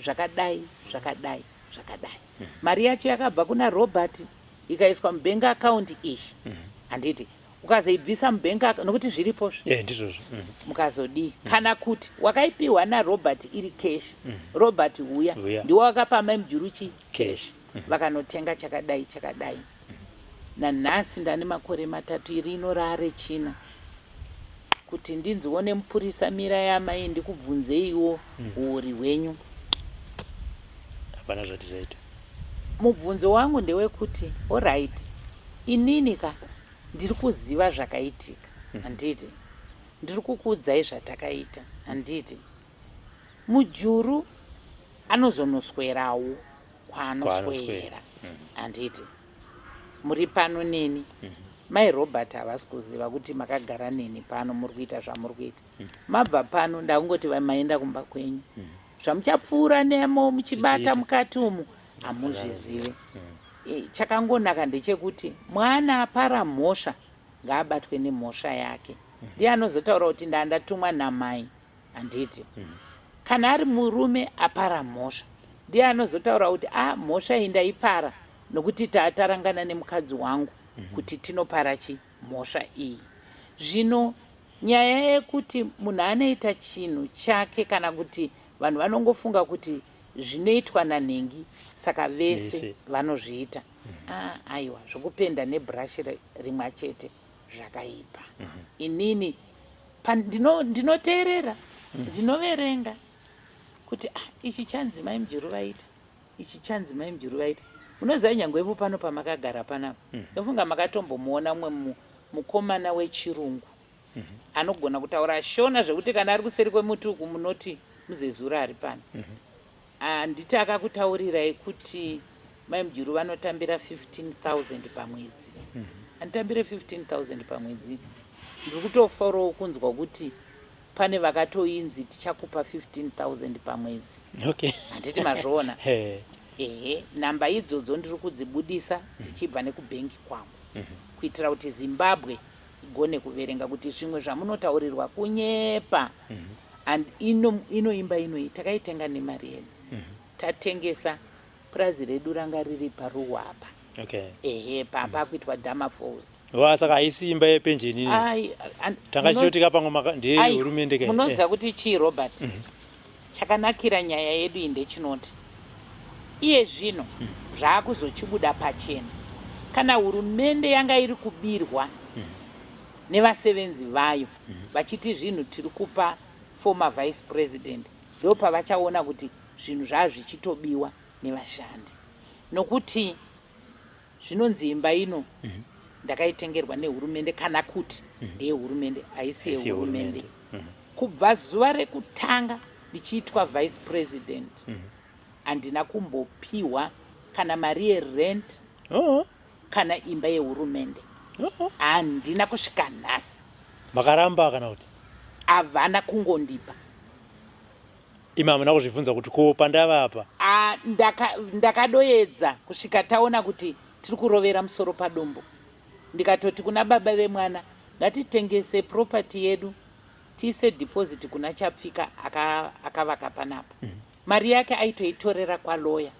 zvakadai, zvakadai, zvakadai. Mari yacho yakabva kuna Robert ikaiswa mubank account iyi, handiti? Ukazoibvisa mubank nokuti zviripozvo." Ndizvozvo. Mukazodii? Kana kuti wakaipiwa naRobert iri cash, Robert uya Uya. ndiwo wakapa mai Mujuru chi Cash. Vakanotenga chakadai, chakadai. Nanhasi ndane makore 3, rino raarechina, kuti ndinziwo nemupurisa, "Mira yamai, ndikubvunzeiwo uori hwenyu." Hapana zvati zvaita. Mubvunzo wangu ndewekuti, alright, inini ka ndiri kuziva zvakaitika, handiti? Ndiri kukuudzai zvatakaita, handiti? Mujuru anozonoswerawo kwaanoswera, Kwaanoswera. handiti? Muri pano neni, mai Robert havasi kuziva kuti makagara neni pano muri kuita zvamuri kuita. Mabva pano, ndakungoti maenda kumba kwenyu. Zvamuchapfuura nemo muchibata mukati umu hamuzvizive. Chakangonaka ndechekuti mwana apara mhosva ngaabatwe nemhosva yake. Ndiye anozotaura kuti ndandatumwa namai, handiti? Kana ari murume apara mhosva, ndiye anozotaura kuti a mhosva iyi ndaipara nokuti tatarangana nemukadzi wangu kuti tinopara chi mhosva iyi. Zvino nyaya yekuti munhu anoita chinhu chake, kana kuti vanhu vanongofunga kuti zvinoitwa nanhengi saka vese vanozviita, aiwa, zvokupenda nebhurashi rimwe chete zvakaipa. Inini ndinoteerera, ndinoverenga kuti ichi chanzi Mai Mujuru vaita, ichi chanzi Mai Mujuru vaita. Munoziva, nyangwepo pano pamakagara panapa, ndofunga makatombomuona mumwe mukomana wechirungu anogona kutaura Shona zvekuti kana ari kuseri kwemuti uku munoti muzezura ari pano. Handiti akakutaurirai kuti Mai Mujuru vanotambira 15,000 pamwedzi? Handitambire 15,000 pamwedzi. Ndiri kutofarawo kunzwa kuti pane vakatoinzi tichakupa 15,000 pamwedzi. Handiti mazviona? Ehe, nhamba idzodzo ndiri kudzibudisa dzichibva nekubhengi kwangu kuitira kuti Zimbabwe igone kuverenga kuti zvimwe zvamunotaurirwa kunyepa. And ino imba inoi takaitenga nemari yedu. Tatengesa purazi redu ranga riri paruwa apa. Ehe, pakuitwa Damafalls. Wa, saka haisi imba yepenjeni? Ai, Tanga chichotika pamwe ndeyehurumende ka? Munoziva kuti chii, Robert? Chakanakira nyaya yedu iyi ndechinoti iye zvino zvaakuzochibuda pachena. Kana hurumende yanga iri kubirwa nevasevenzi vayo vachiti zvinhu tiri kupa former vice president, ndo pavachaona kuti zvinhu zvaa zvichitobiwa nevashandi, nokuti zvinonzi imba ino ndakaitengerwa nehurumende, kana kuti ndeyehurumende. Haisi yehurumende. Kubva zuva rekutanga ndichiitwa vice president, handina kumbopiwa kana mari yerent kana imba yehurumende. Handina kusvika nhasi. Makaramba kana kuti? Havana kungondipa. Imi hamuna kuzvibvunza kuti ko pandava apa? Ndakadoedza kusvika taona kuti tiri kurovera musoro padombo. Ndikatoti kuna baba vemwana, ngatitengese property yedu, tiise deposit kuna Chapfika akavaka panapa. Mari yake aitoitorera kwaloya.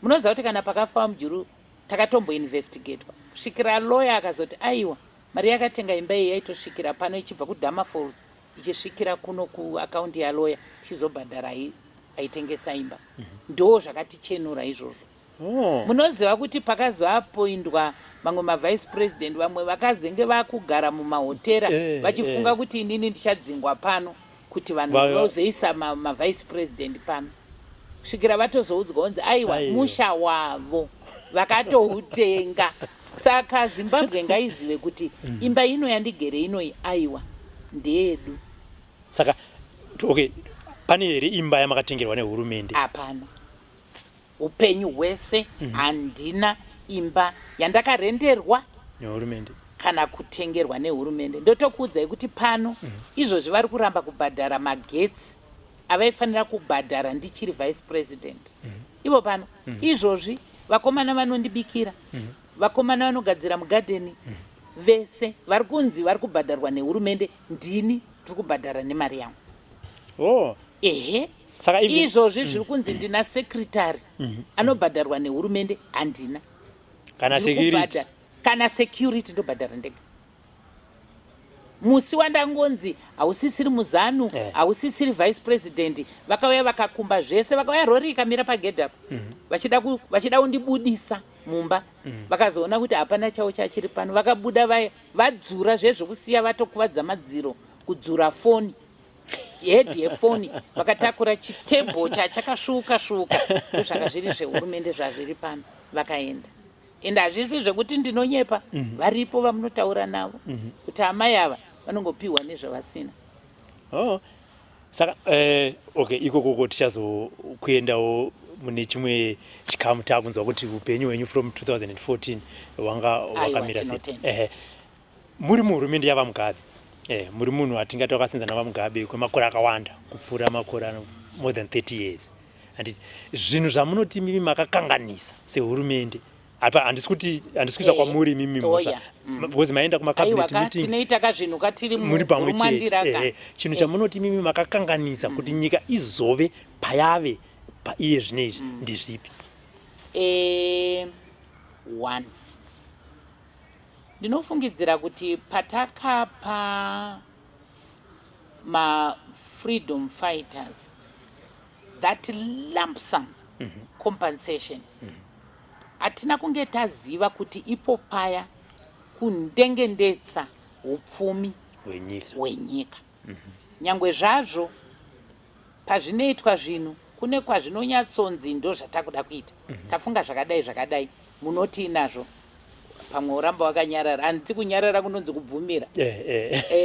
Munoziva kuti kana pakafa Mujuru takatomboinvestigatwa kusvikira loya akazoti aiwa, mari yakatenga imba iyi yaitosvikira pano ichibva kuDamafalls, ichisvikira kuno kuakaunti yaloya, tichizobhadhara aitengesa imba. Ndo zvakatichenura izvozvo. Munoziva kuti pakazoapoindwa mamwe mavice president, vamwe vakazenge vakugara mumahotera vachifunga kuti inini ndichadzingwa pano kuti vanhu vazoisa mavice president pano, kusvikira vatozoudzwa kunzi aiwa, musha wavo vakatoutenga. Saka Zimbabwe ngaizive kuti imba ino yandigere inoi, aiwa, ndeyedu. Saka okay, pane here imba yamakatengerwa nehurumende? Hapana. Upenyu hwese handina imba yandakarenderwa nehurumende kana kutengerwa nehurumende. Ndotokuudzai kuti pano izvozvi vari kuramba kubhadhara magetsi avaifanira kubhadhara ndichiri vice president. Ivo pano izvozvi vakomana vanondibikira, vakomana vanogadzira mugadheni, vese vari kunzi vari kubhadharwa nehurumende. Ndini tiri kubhadhara nemari yangu. Ehe. Saka Izvozvi zviri kunzi ndina secretary anobhadharwa nehurumende. Handina. Kana Ndiri security? Kana security ndobhadhara ndega. Musi wandangonzi hausisiri muZANU, hausisiri vice president, vakauya vakakumba zvese. Vakauya, rori ikamira pagedhi apo, vachida kundibudisa mumba. Vakazoona kuti hapana chavo chachiri pano, vakabuda vaya vadzura zvezvokusiya, vatokuvadza madziro, kudzura foni, hedhi yefoni, vakatakura chitebho chachakasvuuka svuuka. Ndozvanga zviri zvehurumende zvazviri pano. Vakaenda. Ende hazvisi zvekuti ndinonyepa, varipo vamunotaura navo kuti amai ava vanongopiwa nezvavasina. Oh. Saka okay, ikokoko tichazokuendawo mune chimwe chikamu taakunzwa kuti upenyu hwenyu from 2014 wanga wakamira sei. Tinotenda. Muri muhurumende yavaMugabe, muri munhu atingati wakasenza navaMugabe kwemakore akawanda kupfuura makore ano More than 30 years, handiti? Zvinhu zvamunoti mimi makakanganisa sehurumende apa, handisi kuti, handisi kuisa kwamuri imimi mhosva, because maenda kumacabinet meetings. Tinoita kazvinhu katiri muri pamwe chete. Chinhu chamunoti mimi makakanganisa kuti nyika izove payave paiye zvino izvi ndezvipi? One, ndinofungidzira kuti patakapa mafreedom fighters that lump sum compensation, hatina kunge taziva kuti ipo paya kundengendetsa upfumi hwenyika. Nyangwe zvazvo pazvinoitwa zvinhu kune kwazvinonyatsonzi ndo zvatakuda kuita, tafunga zvakadai zvakadai, munoti nazvo pamwe uramba wakanyarara. Handiti kunyarara kunonzi kubvumira?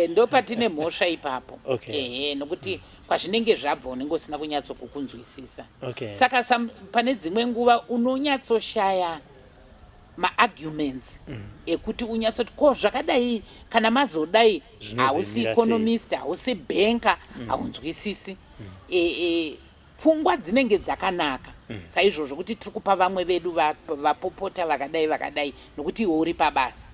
Ndo patine mhosva ipapo. Ehe, nokuti kwazvinenge zvabva unenge usina kunyatsokukunzwisisa. Saka pane dzimwe nguva unonyatsoshaya maarguments ekuti unyatsoti ko zvakadai kana mazodai. Hausi economist, hausi banker, haunzwisisi. Pfungwa dzinenge dzakanaka saizvozvo kuti tiri kupa vamwe vedu vapopota vakadai vakadai nokuti iwe uri pabasa,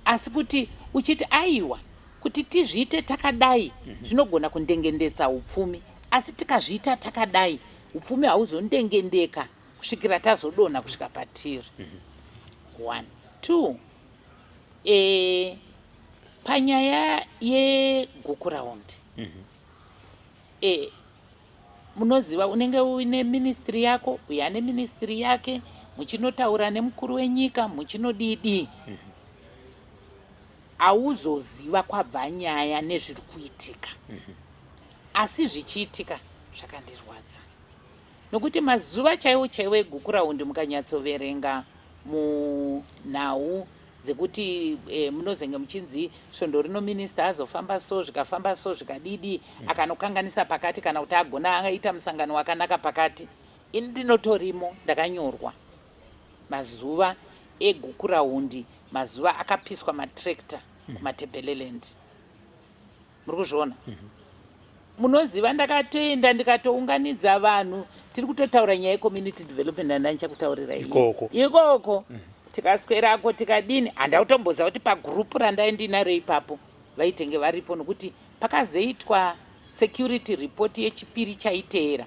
asi kuti uchiti aiwa, kuti tizviite takadai zvinogona kundengendetsa upfumi, asi tikazviita takadai upfumi hauzondengendeka kusvikira tazodonha kusvika patiri. One, two, panyaya yeGukurahundi, munoziva unenge uine ministry yako, uyo ane ministry yake, muchinotaura nemukuru wenyika, muchinodii. Hauzoziva kwabva nyaya nezviri kuitika. Asi zvichiitika zvakandirwadza nokuti mazuva chaiwo chaiwo eGukurahundi, mukanyatsoverenga munhau dzekuti munozenge muchinzi svondo rino minista azofamba so, zvikafamba so, zvikadidi, akanokanganisa pakati kana kuti agona aita musangano wakanaka pakati. Ini ndinotorimo, ndakanyorwa mazuva eGukurahundi, mazuva akapiswa matrekta kuMatebeleland. Muri kuzviona? Munoziva, ndakatoenda ndikatounganidza vanhu, tiri kutotaura nyaya yecommunity development yandandichakutaurirai. Ikoko. Ikoko tikaswerako, tikadini. Handautomboziva kuti pagurupu randai ndinaro ipapo vaitenge varipo, nokuti pakazoitwa security report yechipiri chaiteera,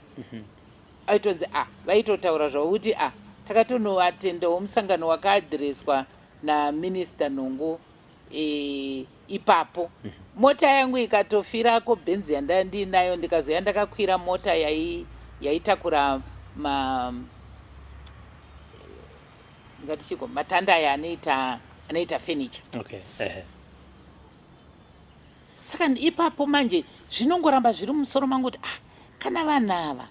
aitonzi a vaitotaura zvavo kuti a takatonoatendawo musangano wakaadhireswa naminista Nhongo. Ipapo mota yangu ikatofirako, bhenzi yandanga ndiinayo, ndikazoya ndakakwira mota yaitakura ma ndingati chiko, matanda aya anoita furniture. Saka ipapo manje zvinongoramba zviri mumusoro mangu kuti ah, kana vanhu ava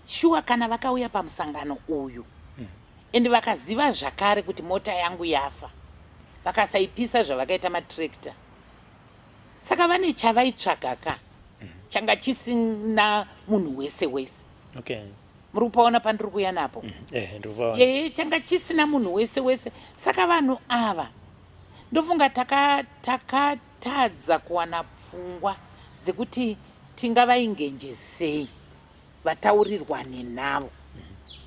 shuwa kana vakauya pamusangano uyu ende vakaziva zvakare kuti mota yangu yafa, vakasaipisa zvavakaita matrekta, saka vane chavaitsvaga ka changa chisina munhu wese wese. Muri kupaona pandiri kuya napo? Ndikupaona. Ehe, changa chisina munhu wese wese. Saka vanhu ava ndofunga takatadza kuwana pfungwa dzekuti tingavaengager sei, vataurirwane navo,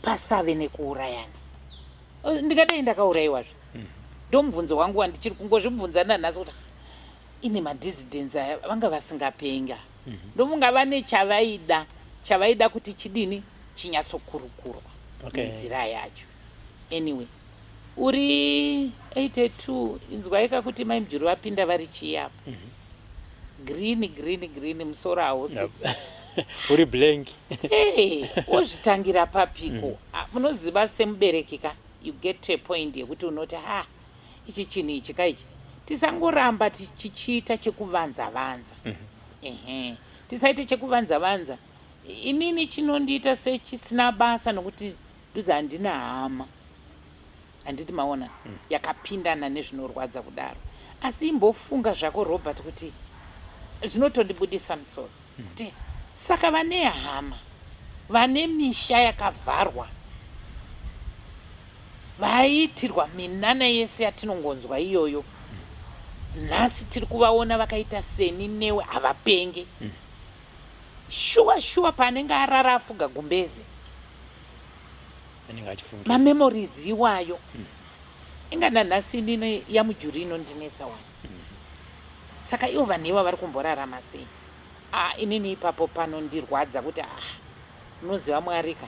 pasave nekuurayana. Ndingadai ndakaurayiwazve? Ndo mubvunzo wangu wandichiri kungozvibvunza nanhasi kuti "Ah, ine madissidents aya vanga vasingapenga." Ndofunga vane chavaida kuti chidini, chinyatsokurukurwa nenzira yacho. Anyway, uri 82, inzwaika kuti Mai Mujuru vapinda vari chii apa? Green, green, green, musoro hausi. Uri blank. Hey, wozvitangira papiko? Ah, munoziva semubereki ka, you get to a point yekuti unoti ha, ichi chinhu ichi kaichi tisangoramba tichichiita chekuvanza vanza. Ehe, tisaite chekuvanza vanza. Inini chinondiita sechisina basa nokuti nduzi handina hama, handiti maona, yakapindana nezvinorwadza kudaro. Asi imbofunga zvako, Robert, kuti zvinotondibudisa misodzi kuti saka vane hama, vane misha yakavharwa, vaiitirwa minana yese yatinongonzwa iyoyo, nhasi tiri kuvaona vakaita seni newe, havapenge. Shuwa shuwa, paanenge arara afuga gumbeze, mamemories iwayo. Inga nanhasi inino yaMujuru inondinetsa wani. Saka ivo vanhu iva vari kumborarama sei? Ah, inini ipapo panondirwadza kuti, ah, unoziva Mwarika,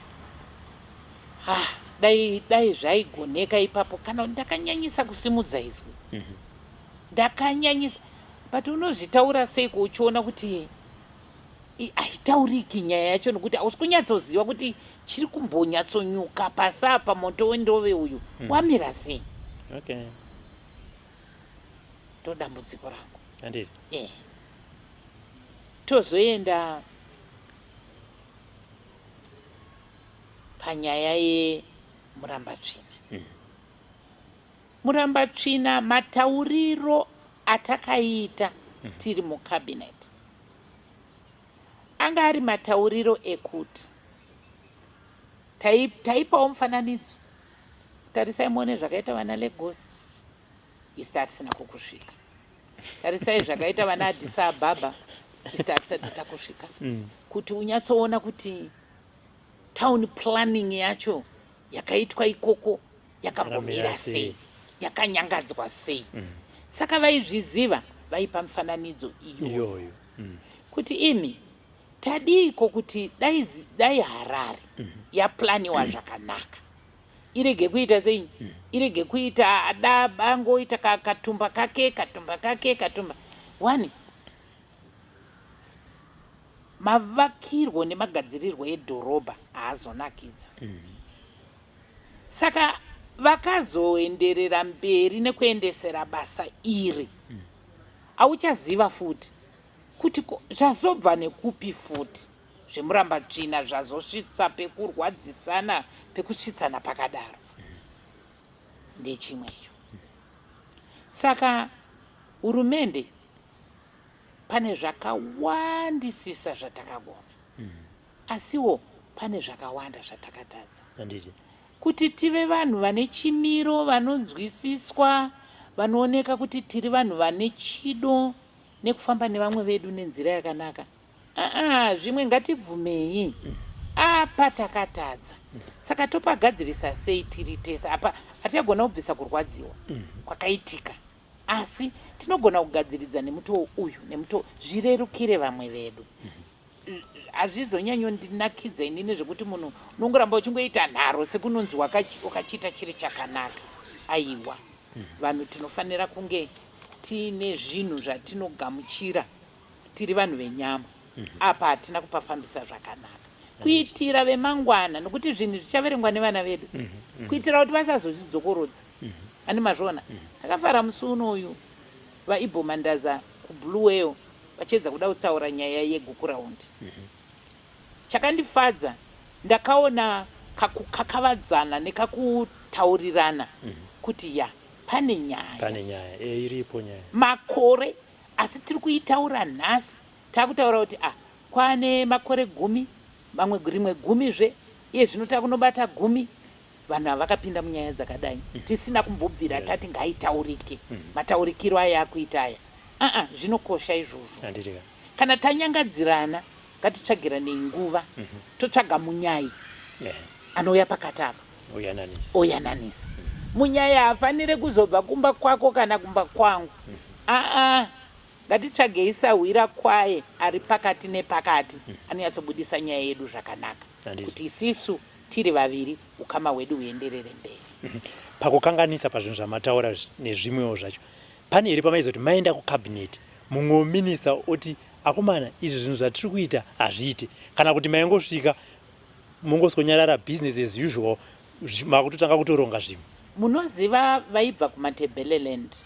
ah, dai zvaigoneka ipapo kana ndakanyanyisa kusimudza izwi, ndakanyanyisa. But unozvitaura seiko uchiona kuti haitauriki nyaya yacho, nokuti hausi kunyatsoziva kuti chiri kumbonyatsonyuka pasi apa, moto wendove uyu wamira sei? Ndo dambudziko rangu. Handiti. Tozoenda panyaya yeMurambatsvina. Murambatsvina, matauriro atakaita tiri mucabinet anga ari matauriro ekuti taipawo mufananidzo: tarisai muone zvakaita vana Lagos, isi tatisina kukusvika. Tarisai zvakaita vana Addis Ababa, isi tatisati takusvika. Kuti unyatsoona kuti town planning yacho yakaitwa ikoko yakambomira Yakamira sei, sei. yakanyangadzwa sei. Saka vaizviziva, vaipa mufananidzo iyoyo Iyoyo. Kuti imi tadiiko kuti dai Harare yaplaniwa zvakanaka, irege kuita sei, irege kuita ada bangoita katumba kake, katumba kake, katumba one. Mavakirwo nemagadzirirwo edhorobha haazonakidza. Saka vakazoenderera mberi nekuendesera basa iri, hauchaziva futi kuti zvazobva nekupi futi zveMurambatsvina, zvazosvitsa pekurwadzisana, pekusvitsana pakadaro. Ndechimwe icho. Saka hurumende, pane zvakawandisisa zvatakagona, asiwo pane zvakawanda zvatakatadza. Kuti tive vanhu vane chimiro, vanonzwisiswa, vanooneka kuti tiri vanhu vane chido nekufamba nevamwe vedu nenzira yakanaka, aa, zvimwe ngatibvumei apa takatadza. Saka topagadzirisa sei tiri tese? Apa hatichagona kubvisa kurwadziwa kwakaitika, asi tinogona kugadziridza nemutoo uyu nemutoo, zvirerukire vamwe vedu. Hazvizonyanyondinakidza inini zvekuti munhu unongoramba uchingoita nharo sekunonzi wakachiita chiri chakanaka. Aiwa, vanhu tinofanira kunge tiine zvinhu zvatinogamuchira, tiri vanhu venyama. Apa hatina kupafambisa zvakanaka kuitira vemangwana, nokuti zvinhu zvichaverengwa nevana vedu, kuitira kuti vasazozvidzokorodza. Ani mazviona, akafara musi unoyu vaIbbo Mandaza kuBulawayo vachiedza kuda kutaura nyaya yeGukurahundi. Chakandifadza, ndakaona kakukakavadzana nekakutaurirana kuti ya, pane nyaya. Pane nyaya, iripo nyaya. Makore, asi tiri kuitaura nhasi, taakutaura kuti ah, kwane makore 10, mamwe rimwe gumizve, iye zvino takunobata 10, vanhu ava vakapinda munyaya dzakadai, tisina kumbobvira tati ngaitaurike mataurikiro aya akuita aya. Aa, zvinokosha izvozvo. Handitika. Kana tanyangadzirana, ngatitsvagiranei nguva, totsvaga munyai anouya pakati apa. Uyananisa. Oyananisa. Munyai haafaniri kuzobva kumba kwako kana kumba kwangu. Aa, ngatitsvagei sahwira kwaye ari pakati nepakati, anonyatsobudisa nyaya yedu zvakanaka, kuti isisu tiri vaviri ukama hwedu huenderere mberi. Pakukanganisa pazvinhu zvamataura nezvimwewo zvacho, pane here pamaizoti maenda kucabinet, mumwewo minista oti, "Akomana, izvi zvinhu zvatiri kuita hazviiti," kana kuti maingosvika mongoswonyarara, business as usual, makutotanga kutoronga zvimwe? Munoziva, vaibva kuMatebeleland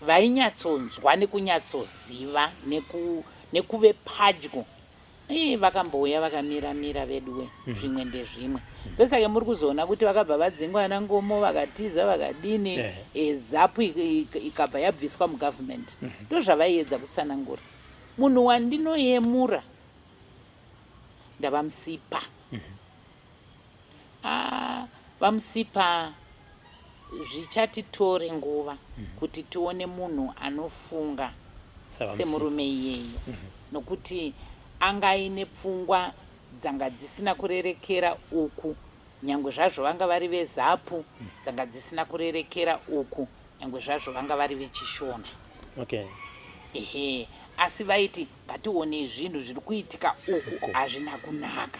vainyatsonzwa nekunyatsoziva nekuve padyo. Ii, vakambouya vakamira-mira veduwe. Zvimwe ndezvimwe, ndosaka muri kuzoona kuti vakabva vadzingwa ana Ngomo, vakatiza, vakadini. ZAPU ikabva yabviswa mugovernment. Ndo zvavaiedza kutsanangura. Munhu wandinoyemura ndavaMusipa. Ah, vaMusipa, zvichatitore nguva kuti tione munhu anofunga SavaMusipa. Semurume iyeyo, nokuti Anga aine pfungwa dzanga dzisina kurerekera uku, nyangwe zvazvo vanga vari veZAPU, dzanga dzisina kurerekera uku, nyangwe zvazvo vanga vari vechiShona. Ehe, asi vaiti ngationei zvinhu zviri kuitika uku, hazvina kunaka.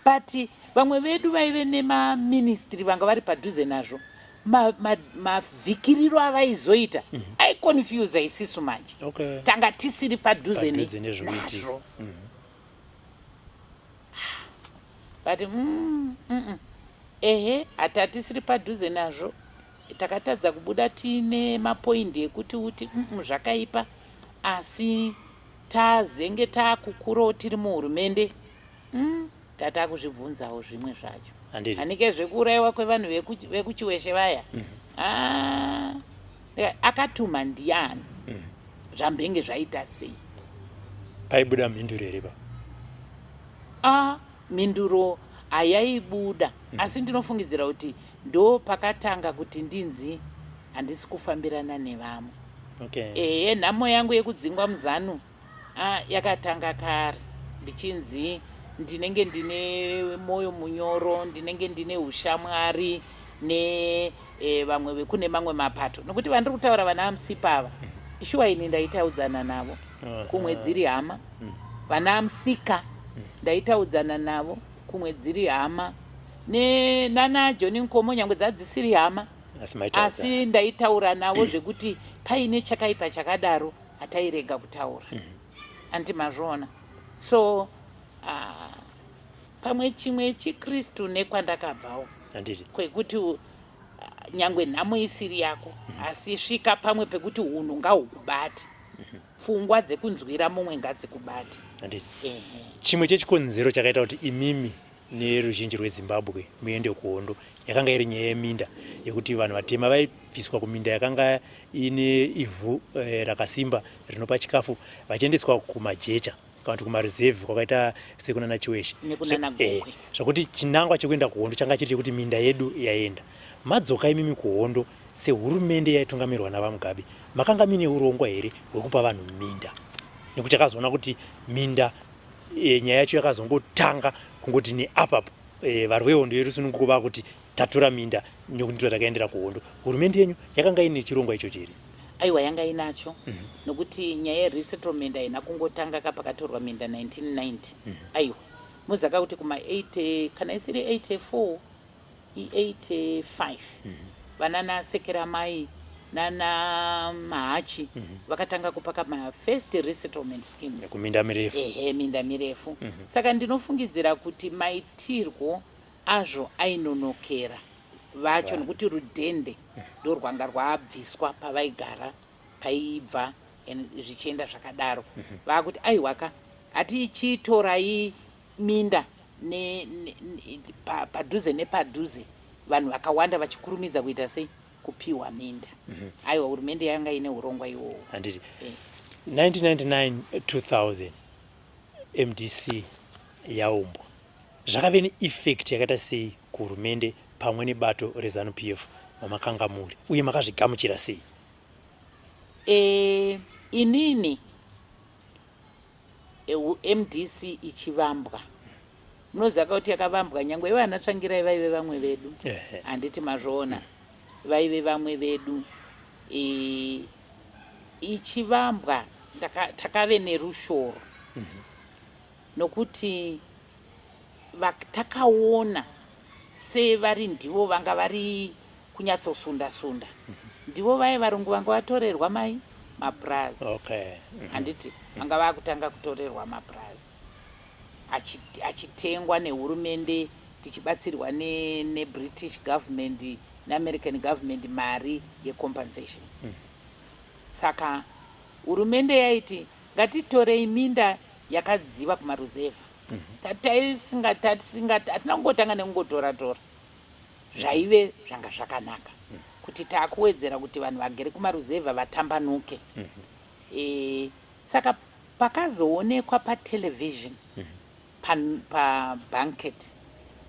But vamwe vedu vaive nemaministry vanga vari padhuze nazvo, mavhikiriro avaizoita aiconfusa isisu manje. Tanga tisiri padhuze Padhuze nezvinoitika. nazvo. But ehe, hatatisiri padhuze nazvo, takatadza kubuda tiine mapoindi ekuti uti zvakaipa, asi tazenge taakukurawo tiri muhurumende, tatakuzvibvunzawo zvimwe zvacho. Handiti. Anike zvekuurayiwa kwevanhu vekuChiweshe vaya. Ah, akatuma ndiani? Zvambenge zvaita sei? Paibuda mhinduro here pa? A, mhinduro hayaibuda, asi ndinofungidzira kuti ndo pakatanga kuti ndinzi handisi kufambirana nevamwe. Ehe, nhamo yangu yekudzingwa muZANU yakatanga kare, ndichinzi ndinenge ndine mwoyo munyoro, ndinenge ndine ushamwari ne vamwe vekune mamwe mapato, nokuti vandiri kutaura vana Amusipa ava, shuwa ini ndaitaudzana navo kumwe dziri hama. Vana Amusika ndaitaudzana navo kumwe dziri hama, nana John Nkomo, nyangwe dzadzisiri hama, Asi maitaudza. Asi ndaitaura navo zvekuti paine chakaipa chakadaro hatairega kutaura. Andi mazviona? So pamwe chimwe chiKristu nekwandakabvawo, kwekuti nyangwe nhamo isiri yako, asi svika pamwe pekuti unhu ngahukubate, pfungwa dzekunzwira mumwe ngadzikubate. Ehe. Chimwe chechikonzero chakaita kuti imimi neruzhinji rweZimbabwe muende kuhondo yakanga iri nyaya yeminda, yekuti vanhu vatema vaibviswa kuminda yakanga ine ivhu rakasimba rinopa chikafu, vachiendeswa kumajecha kana kuti kumaruzevhi kwakaita sekunana Chiweshe. Nekunana Gokwe. Zvokuti chinangwa chekuenda kuhondo changa chiri chekuti minda yedu yaenda. Madzoka imimi kuhondo sehurumende yaitungamirwa naVaMugabe, makanga mine urongwa here hwekupa vanhu minda? Nekuti takazoona kuti minda, nyaya yacho yakazongotanga kungoti neapapo varwi vehondo yerusununguko vakuti tatora minda nekuti ndo takaendera kuhondo. Hurumende yenyu yakanga ine chirongwa ichocho here? Aiwa, yanga inacho, nokuti nyaya yeresettlement haina kungotanga kapakatorwa minda 1990. Aiwa, muzaka kuti kuma 80, kana isiri 84, i85, vanana Sekeramai nana Mahachi vakatanga kupaka mafirst resettlement schemes. Kuminda mirefu. Ehe, minda mirefu. Saka ndinofungidzira kuti maitirwo azvo ainonokera vacho, nokuti rudhende ndorwanga rwabviswa pavaigara, paibva zvichienda zvakadaro. Vakuti aiwaka, hatichitorai minda padhuze nepadhuze, vanhu vakawanda vachikurumidza kuita sei, kupiwa minda. Aiwa, hurumende yanga ine urongwa iwowo. Handiti. 1999 2000, MDC yaumbwa, zvakave neeffect yakaita sei kuhurumende pamwe nebato reZANU PF mamakanga muri, uye makazvigamuchira sei? Inini MDC ichivambwa, munoziva kuti yakavambwa nyangwe ivana Tsvangirai vaive vamwe vedu. Handiti mazvoona? Vaive vamwe vedu. Ichivambwa takave nerushoro, nokuti takaona sevari ndivo vanga vari kunyatsosunda sunda, ndivo vaya varungu vanga vatorerwa mai mapurazi. Handiti vanga vakutanga kutorerwa mapurazi achitengwa nehurumende, tichibatsirwa neBritish government neAmerican government, mari yecompensation. Saka hurumende yaiti ngatitorei minda yakadziva kumaruzevha. Hatina kungotanga nekungotora tora zvaive zvanga zvakanaka, kuti taakuwedzera kuti vanhu vagere kumaruzevha vatambanuke. Saka pakazoonekwa patelevision pabanquet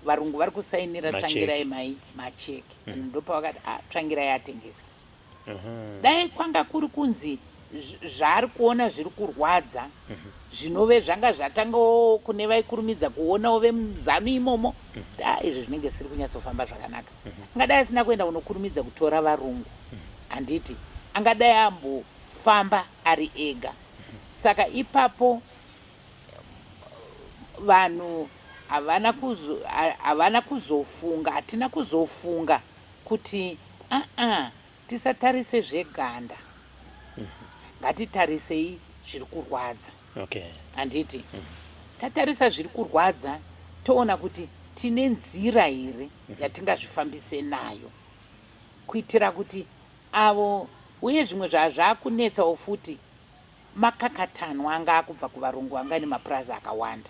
varungu vari kusainira Macheki. Tsvangirai mai macheki, vanhu ndopavakati, "Ah, Tsvangirai atengesa." Dai kwanga kuri kunzi zvaari kuona zviri kurwadza. Zvinove zvanga zvatangawo kune vaikurumidza kuonawo vemuZanu imomo, a izvi zvinenge zvisiri kunyatsofamba zvakanaka. Angadai asina kuenda kunokurumidza kutora varungu, handiti angadai ambofamba ari ega. Saka ipapo vanhu havana kuzofunga, hatina kuzofunga kuti aa, tisatarise zveganda, ngatitarisei zviri kurwadza. Handiti tatarisa zviri kurwadza, toona kuti tine nzira here yatingazvifambise nayo kuitira kuti avo. Uye zvimwe zvazvakunetsawo futi, makakatanwa anga akubva kuvarungu anga nemapurazi akawanda.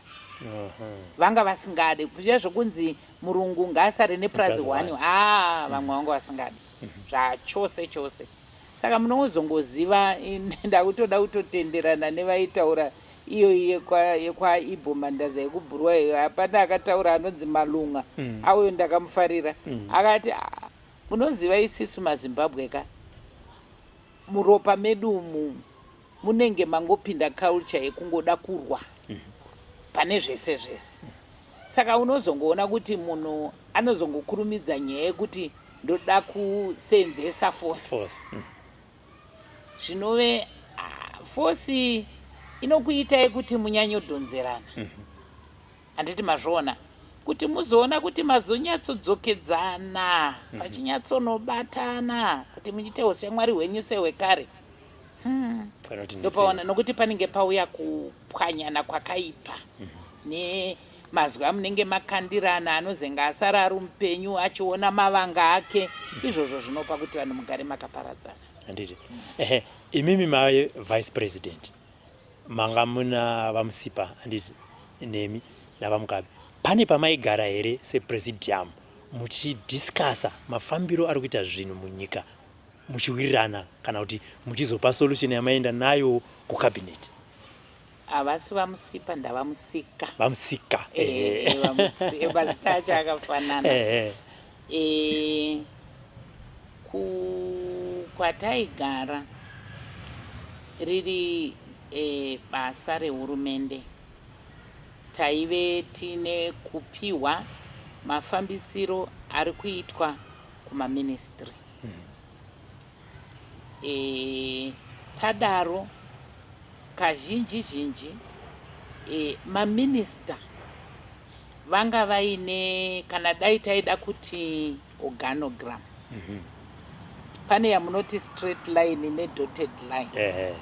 Vanga vasingade zviya zvokunzi murungu ngaasare nepurazi Purazi. 1. Aa, vamwe vanga vasingade zvachose chose. Saka munozongoziva, ndakutoda kutotenderana nevaitaura iyo yekwaIbbo Mandaza yekuBhuruwa iyo. Hapana akataura anonzi Malunga. Auyo ndakamufarira. Akati, "Ah, munoziva isisu maZimbabwe ka, muropa medu umu munenge mangopinda culture yekungoda kurwa pane zvese zvese." Saka unozongoona kuti munhu anozongokurumidza nyaya yekuti ndoda kusenzesa force. Force. Zvinove force inokuitai kuti munyanyodhonzerana, handiti mazviona, kuti muzoona kuti mazonyatsodzokedzana pachinyatsonobatana kuti muchiite ushamwari hwenyu sehwekare. Kana kuti Ndopaona nokuti panenge pauya kupwanyana kwakaipa nemazwi amunenge makandirana, anozenga asara ari mupenyu achiona mavanga ake. Izvozvo zvinopa kuti vanhu mugare makaparadzana. Handiti ehe, imimi mave vice president, manga muna vaMusipa, handiti, nemi navaMugabe. Pane pamaigara here sepresidium muchidiscussa mafambiro ari kuita zvinhu munyika, muchiwirirana, kana kuti muchizopa solution yamaenda nayo kucabinet? Havasi vaMusipa, ndavaMusika. VaMusika. Mazita acho akafanana. Kwataigara riri basa rehurumende, taive tine kupiwa mafambisiro ari kuitwa kumaministry. Tadaro kazhinji zhinji maminista vanga vaine, kana dai taida kuti organogram, pane yamunoti straight line nedotted line.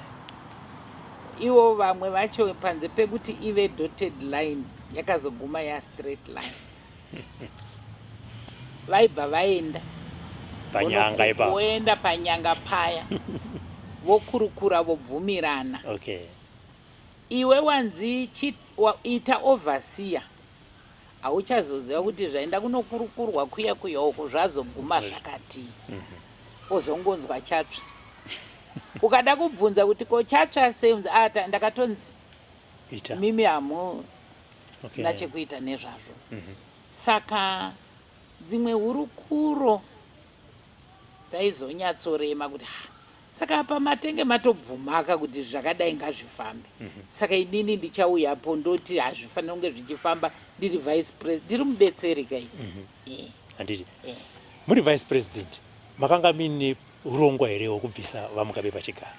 Ivo vamwe vacho, panze pekuti ive dotted line, yakazoguma yastraight line. Vaibva vaenda panyanga ipapo. Voenda panyanga paya, vokurukura, vobvumirana. Iwe wanzi ita overseer, hauchazoziva kuti zvaenda kunokurukurwa kuya kuya uku zvazoguma zvakatii. Ozongonzwa chatsva. Ukada kubvunza kuti ko chatsva sei, unzi, "Ah, ndakatonzi ita mimi hamu nachekuita nezvazvo." Saka dzimwe hurukuro dzaizonyatsorema kuti, "Ha, saka apa matenge matobvumaka kuti zvakadai ngazvifambe. Saka inini ndichauyapo ndoti hazvifaniri kunge zvichifamba ndiri vice president, ndiri mubetseri kai." Handiti Eh. muri vice president makanga muine urongwa here hwekubvisa vaMugabe pachigaro?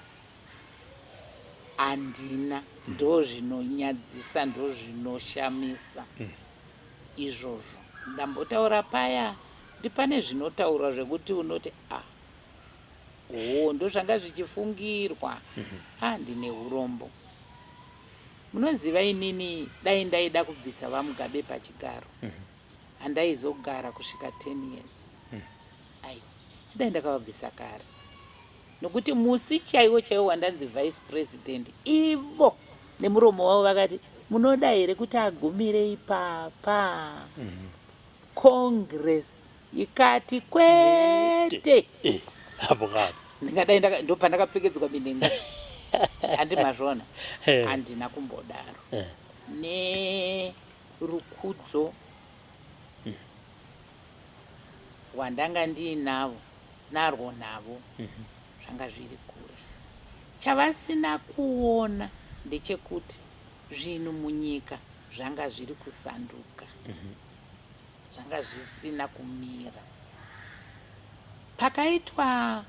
Handina. Ndo zvinonyadzisa, ndo zvinoshamisa izvozvo. Ndambotaura paya kuti pane zvinotaurwa zvekuti unoti, "A, o, ndo zvanga zvichifungirwa." A, ndine urombo. Munoziva, inini dai ndaida kubvisa vaMugabe pachigaro, handaizogara kusvika 10 years. Aiwa, dai ndakavabvisa kare, nokuti musi chaiwo chaiwo wandanzi vice president, ivo nemuromo wavo vakati, "Munoda here kuti agumire ipapa?" Congress ikati kwete. Apo kapo. Ndingadai ndo pandakapfekedzwa minhenga, handi mazvona? Handina kumbodaro. Nerukudzo rwandanga ndiinavo narwo navo, zvanga zviri kure. Chavasina kuona ndechekuti Zvinhu munyika zvanga zviri kusanduka, zvanga zvisina kumira. Pakaitwa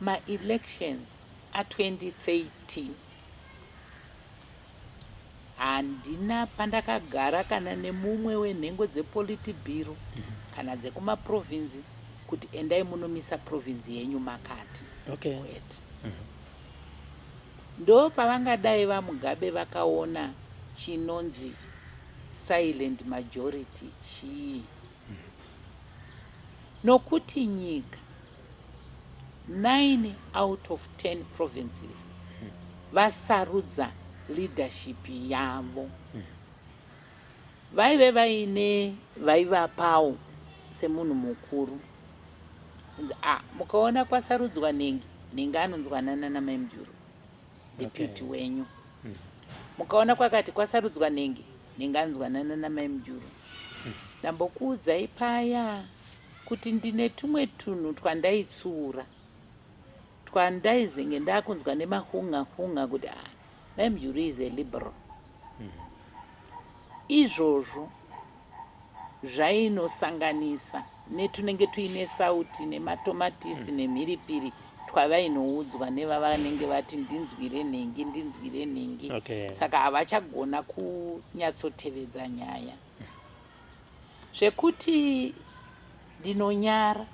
maelections a2013, handina pandakagara kana nemumwe wenhengo dzepolitburo kana dzekumaprovinzi kuti endai munomisa provinzi yenyu makati. Kwete. Ndo pavangadai vaMugabe vakaona chinonzi silent majority chii, nokuti nyika 9 out of 10 provinces vasarudza leadership yavo. Vaive vaine vaivapawo semunhu mukuru. A, mukaona kwasarudzwa nhengi, nhengi anonzwanana naMai Mujuru, deputy wenyu. Mukaona kwakati kwasarudzwa nhengi, nhengi anonzwanana naMai Mujuru. Ndambokuudzai paya kuti ndine tumwe tunhu twandaitsuura, twandaizenge ndakunzwa nemahunga hunga kuti ah, Mai Mujuru is a liberal. Izvozvo zvainosanganisa netunenge tuine sauti nematomatisi nemhiripiri twavainoudzwa nevavanenge vati ndinzwire nhengi, ndinzwire nhengi. Saka havachagona kunyatsotevedza nyaya, zvekuti ndinonyara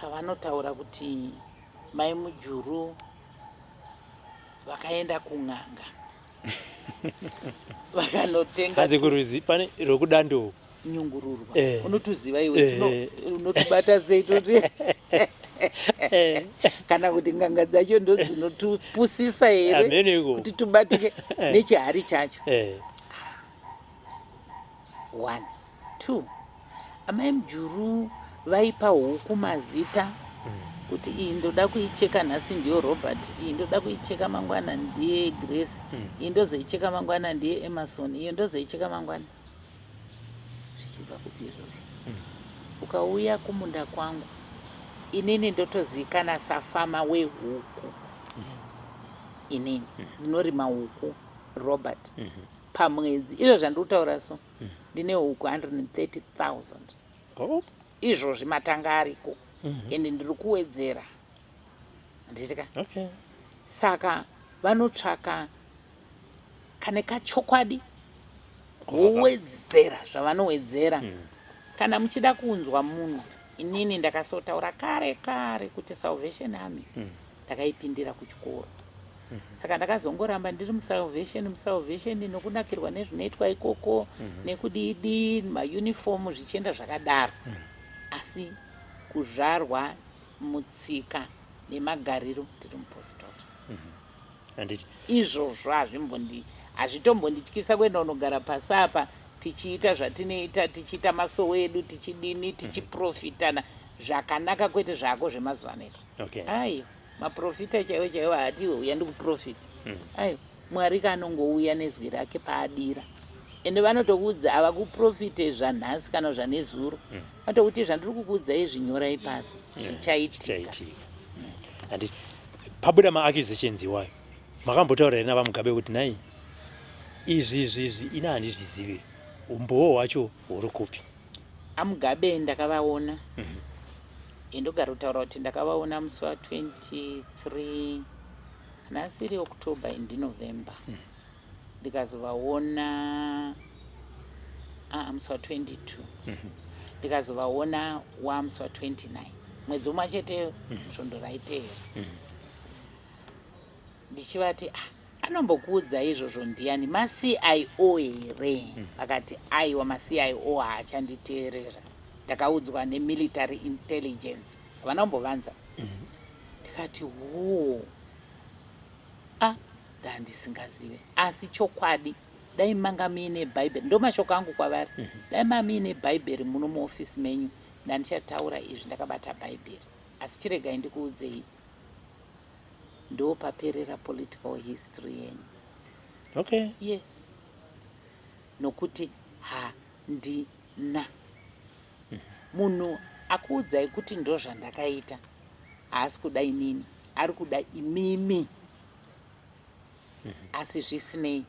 pavanotaura kuti Mai Mujuru vakaenda kun'anga vakanotenga. Hanzi kurwizi pane rwekudando. Nyungururwa. Unotuziva iwe? Unotubata sei toti kana kuti nganga dzacho ndo dzinotupusisa here? Hameno. Kuti tubatike nechihari chacho. One, two, Amai Mujuru vaipa huku mazita kuti iyi ndoda kuicheka nhasi ndiyo Robert, iyi ndoda kuicheka mangwana ndiye Grace, iyi ndozoicheka mangwana ndiye Emerson, iyo ndozoicheka mangwana. Zvichibva kupi izvozvo? Ukauya kumunda kwangu, inini ndotozivikana safarmer wehuku. Inini ndinorima huku, Robert. Pamwedzi, izvo zvandiri kutaura, so ndine huku 130 000. Izvozvi matanga ariko, ende ndiri kuwedzera, handitika? Okay. Saka vanotsvaka kane kachokwadi, vowedzera zvavanowedzera. Kana muchida kunzwa munhu, inini ndakasotaura kare kare kuti Salvation Army ndakaipindira kuchikoro. Saka ndakazongoramba ndiri muSalvation, muSalvation, nokunakirwa nezvinoitwa ikoko, nekudidi maunifomu, zvichienda zvakadaro. Asi kuzvarwa mutsika nemagariro, ndiri mupostori. Handiti? Izvozvo hazvitombondityisa kuenda unogara pasi apa tichiita zvatinoita, tichiita masowo edu, tichidini, tichiprofitana zvakanaka, kwete zvako zvemazuva ano izvi. Aiwa, maprofita chaiwo chaiwo haati iwe uya ndikuprofita. Aiwa, Mwari kanongouya nezwi rake paadira, ende vanotokuudza, ava kuprofite zvanhasi kana zvanezuro. Vanotokuti zvandiri kukuudzai zvinyorai pasi, zvichaitika. Zvichaitika, handiti? Pabuda maaccusations iwayo, makambotaura here navaMugabe kuti nai izvi izvi ina handizvizivi, umbowo hwacho huri kupi? AMugabe ndakavaona. Ndogara kutaura kuti ndakavaona musi wa23, kana asiri October, ndiNovember. Ndikazovaona musi wa22, ndikazovaona wamusi wa29, mwedzi umwe cheteyo, svondo raiteera. Ndichivati, ah, anombokuudzai izvozvo ndiani? MaCIO here? Vakati aiwa, maCIO haachanditeerera, ndakaudzwa nemilitary intelligence. Havana kumbovanza. Ndikati ho, a ndandisingazive, asi chokwadi dai manga muine Bhaibheri, ndo mashoko angu kwavari, dai ma muine Bhaibheri muno muofisi menyu, ndandichataura izvi ndakabata Bhaibheri. Asi chiregai ndikuudzei, ndo paperera political history yenyu. Yes, nokuti handina munhu akuudzai kuti ndo zvandakaita. Haasi kuda inini, ari kuda imimi. Asi zvisinei,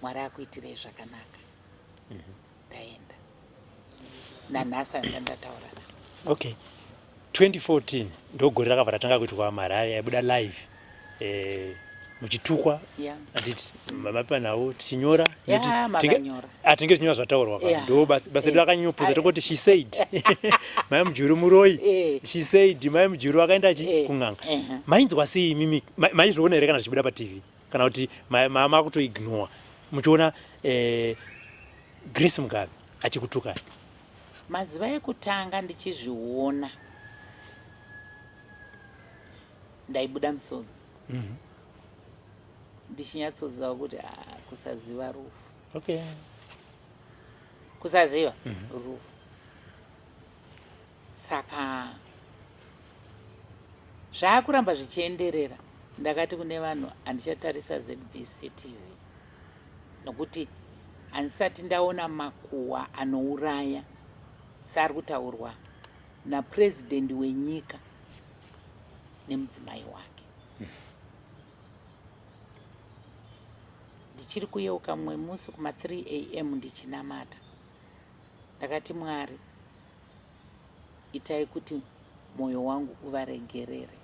Mwari akuitirei zvakanaka. Ndaenda. Nanhasi handisati ndataura navo. Okay, 2014 ndogore rakabva ratanga kuitwa marari aibuda live, muchitukwa. Handiti mapanhau tichinyora? Yeah, makanyora. Atinge tichinyora zvataurwa ka. Ndo basa redu rakanyopuza. Tokoti she said Mai Mujuru muroi. She said Mai Mujuru akaenda chi kun'anga. Mainzwa sei imimi? Maizviona here kana zvichibuda paTV, kana kuti makutoignore muchiona Grace Mugabe achikutukai? Mazuva ekutanga ndichizviona ndaibuda musodzi, ndichinyatsoziva kuti, ah, kusaziva rufu. Kusaziva rufu. Saka zvaakuramba zvichienderera, ndakati kune vanhu, handichatarisa ZBC TV nokuti handisati ndaona makuhwa anouraya seari kutaurwa napurezidendi wenyika nemudzimai wake. Ndichiri kuyeuka mumwe musi kuma3 am ndichinamata, ndakati, "Mwari, itai kuti mwoyo wangu uvaregerere,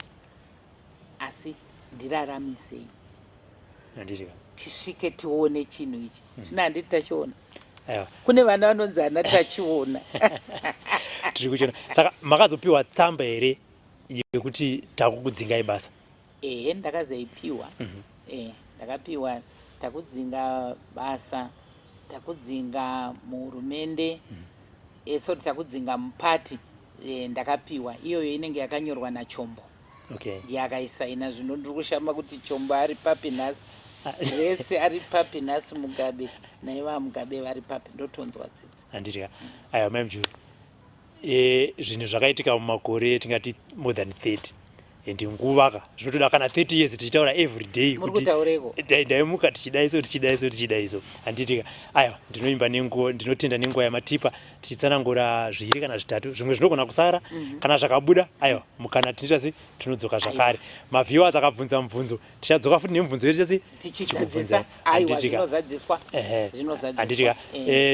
asi ndiraramisei Handiti tisvike tione chinhu ichi." Zvino handiti tachiona? Aiwa. Kune vana vanonzi hana tachiona. Tiri kuchiona. Saka makazopiwa tsamba here yekuti takukudzingai basa? Ehe, ndakazoipiwa. Ndakapiwa, takudzinga basa, takudzinga muhurumende, sorry, takudzinga mupati. Ndakapiwa iyoyo, inenge yakanyorwa naChombo. Ndiye akaisaina. Zvino ndiri kushama kuti Chombo ari papi nhasi, vese ari papi nhasi, Mugabe naiva Mugabe vari papi, ndotonzwa tsitsi. Handiti? Aiwa, Mai Mujuru, zvinhu zvakaitika mumakore tingati more than 30, and nguva ka zvinotoda kana 30 years tichitaura every day. Muri kutaureko. Ndaimuka tichidaiso, tichidaiso, tichidaiso, handitika? Aiwa, ndinoimba nenguva, ndinotenda nenguva yamatipa tichitsanangura zviri kana zvitatu, zvimwe zvinogona kusara. Kana zvakabuda, aiwa, mukana tinoita sei, tinodzoka zvakare. Maviewers akabvunza mubvunzo, tichadzoka futi nemubvunzo yedu chese. Tichidzadzisa, aiwa, zvinozadziswa. Zvinozadziswa. Handitika?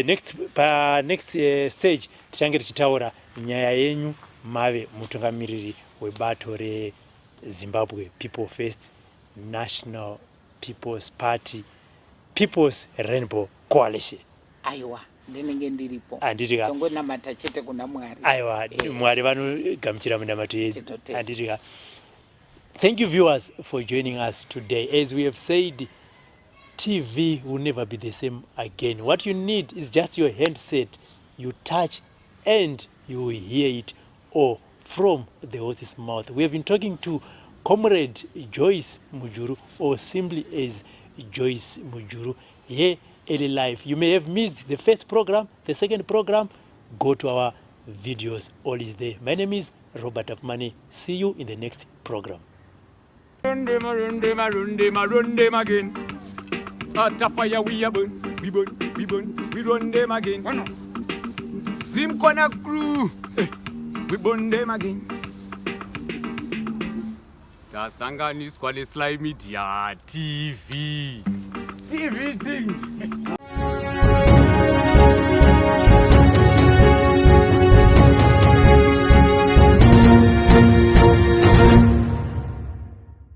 Next, panext stage tichange tichitaura nyaya yenyu mave mutungamiriri webato reZimbabwe People First, National People's Party, People's Rainbow Coalition. Aiwa, ndinenge ndiripo. Handitika? Tongonamata chete kuna Mwari. Aiwa. Mwari vanogamuchira munamato yedu. Tinotenda. Handitika? Thank you, viewers, for joining us today. As we have said, TV will never be the same again. What you need is just your handset. You touch and you will hear it all from the horse's mouth. We have been talking to Comrade Joyce Mujuru, or simply as Joyce Mujuru, here early life. You may have missed the first program, the second program. Go to our videos, all is there. My name is Robert Afmani. See you in the next program. Run them, run them, run them, run them again. At a fire we a burn, we burn, we burn, we run them again. Zimkona crew, we burn them again. Tasanganiswa neSly Media TV. TV thing.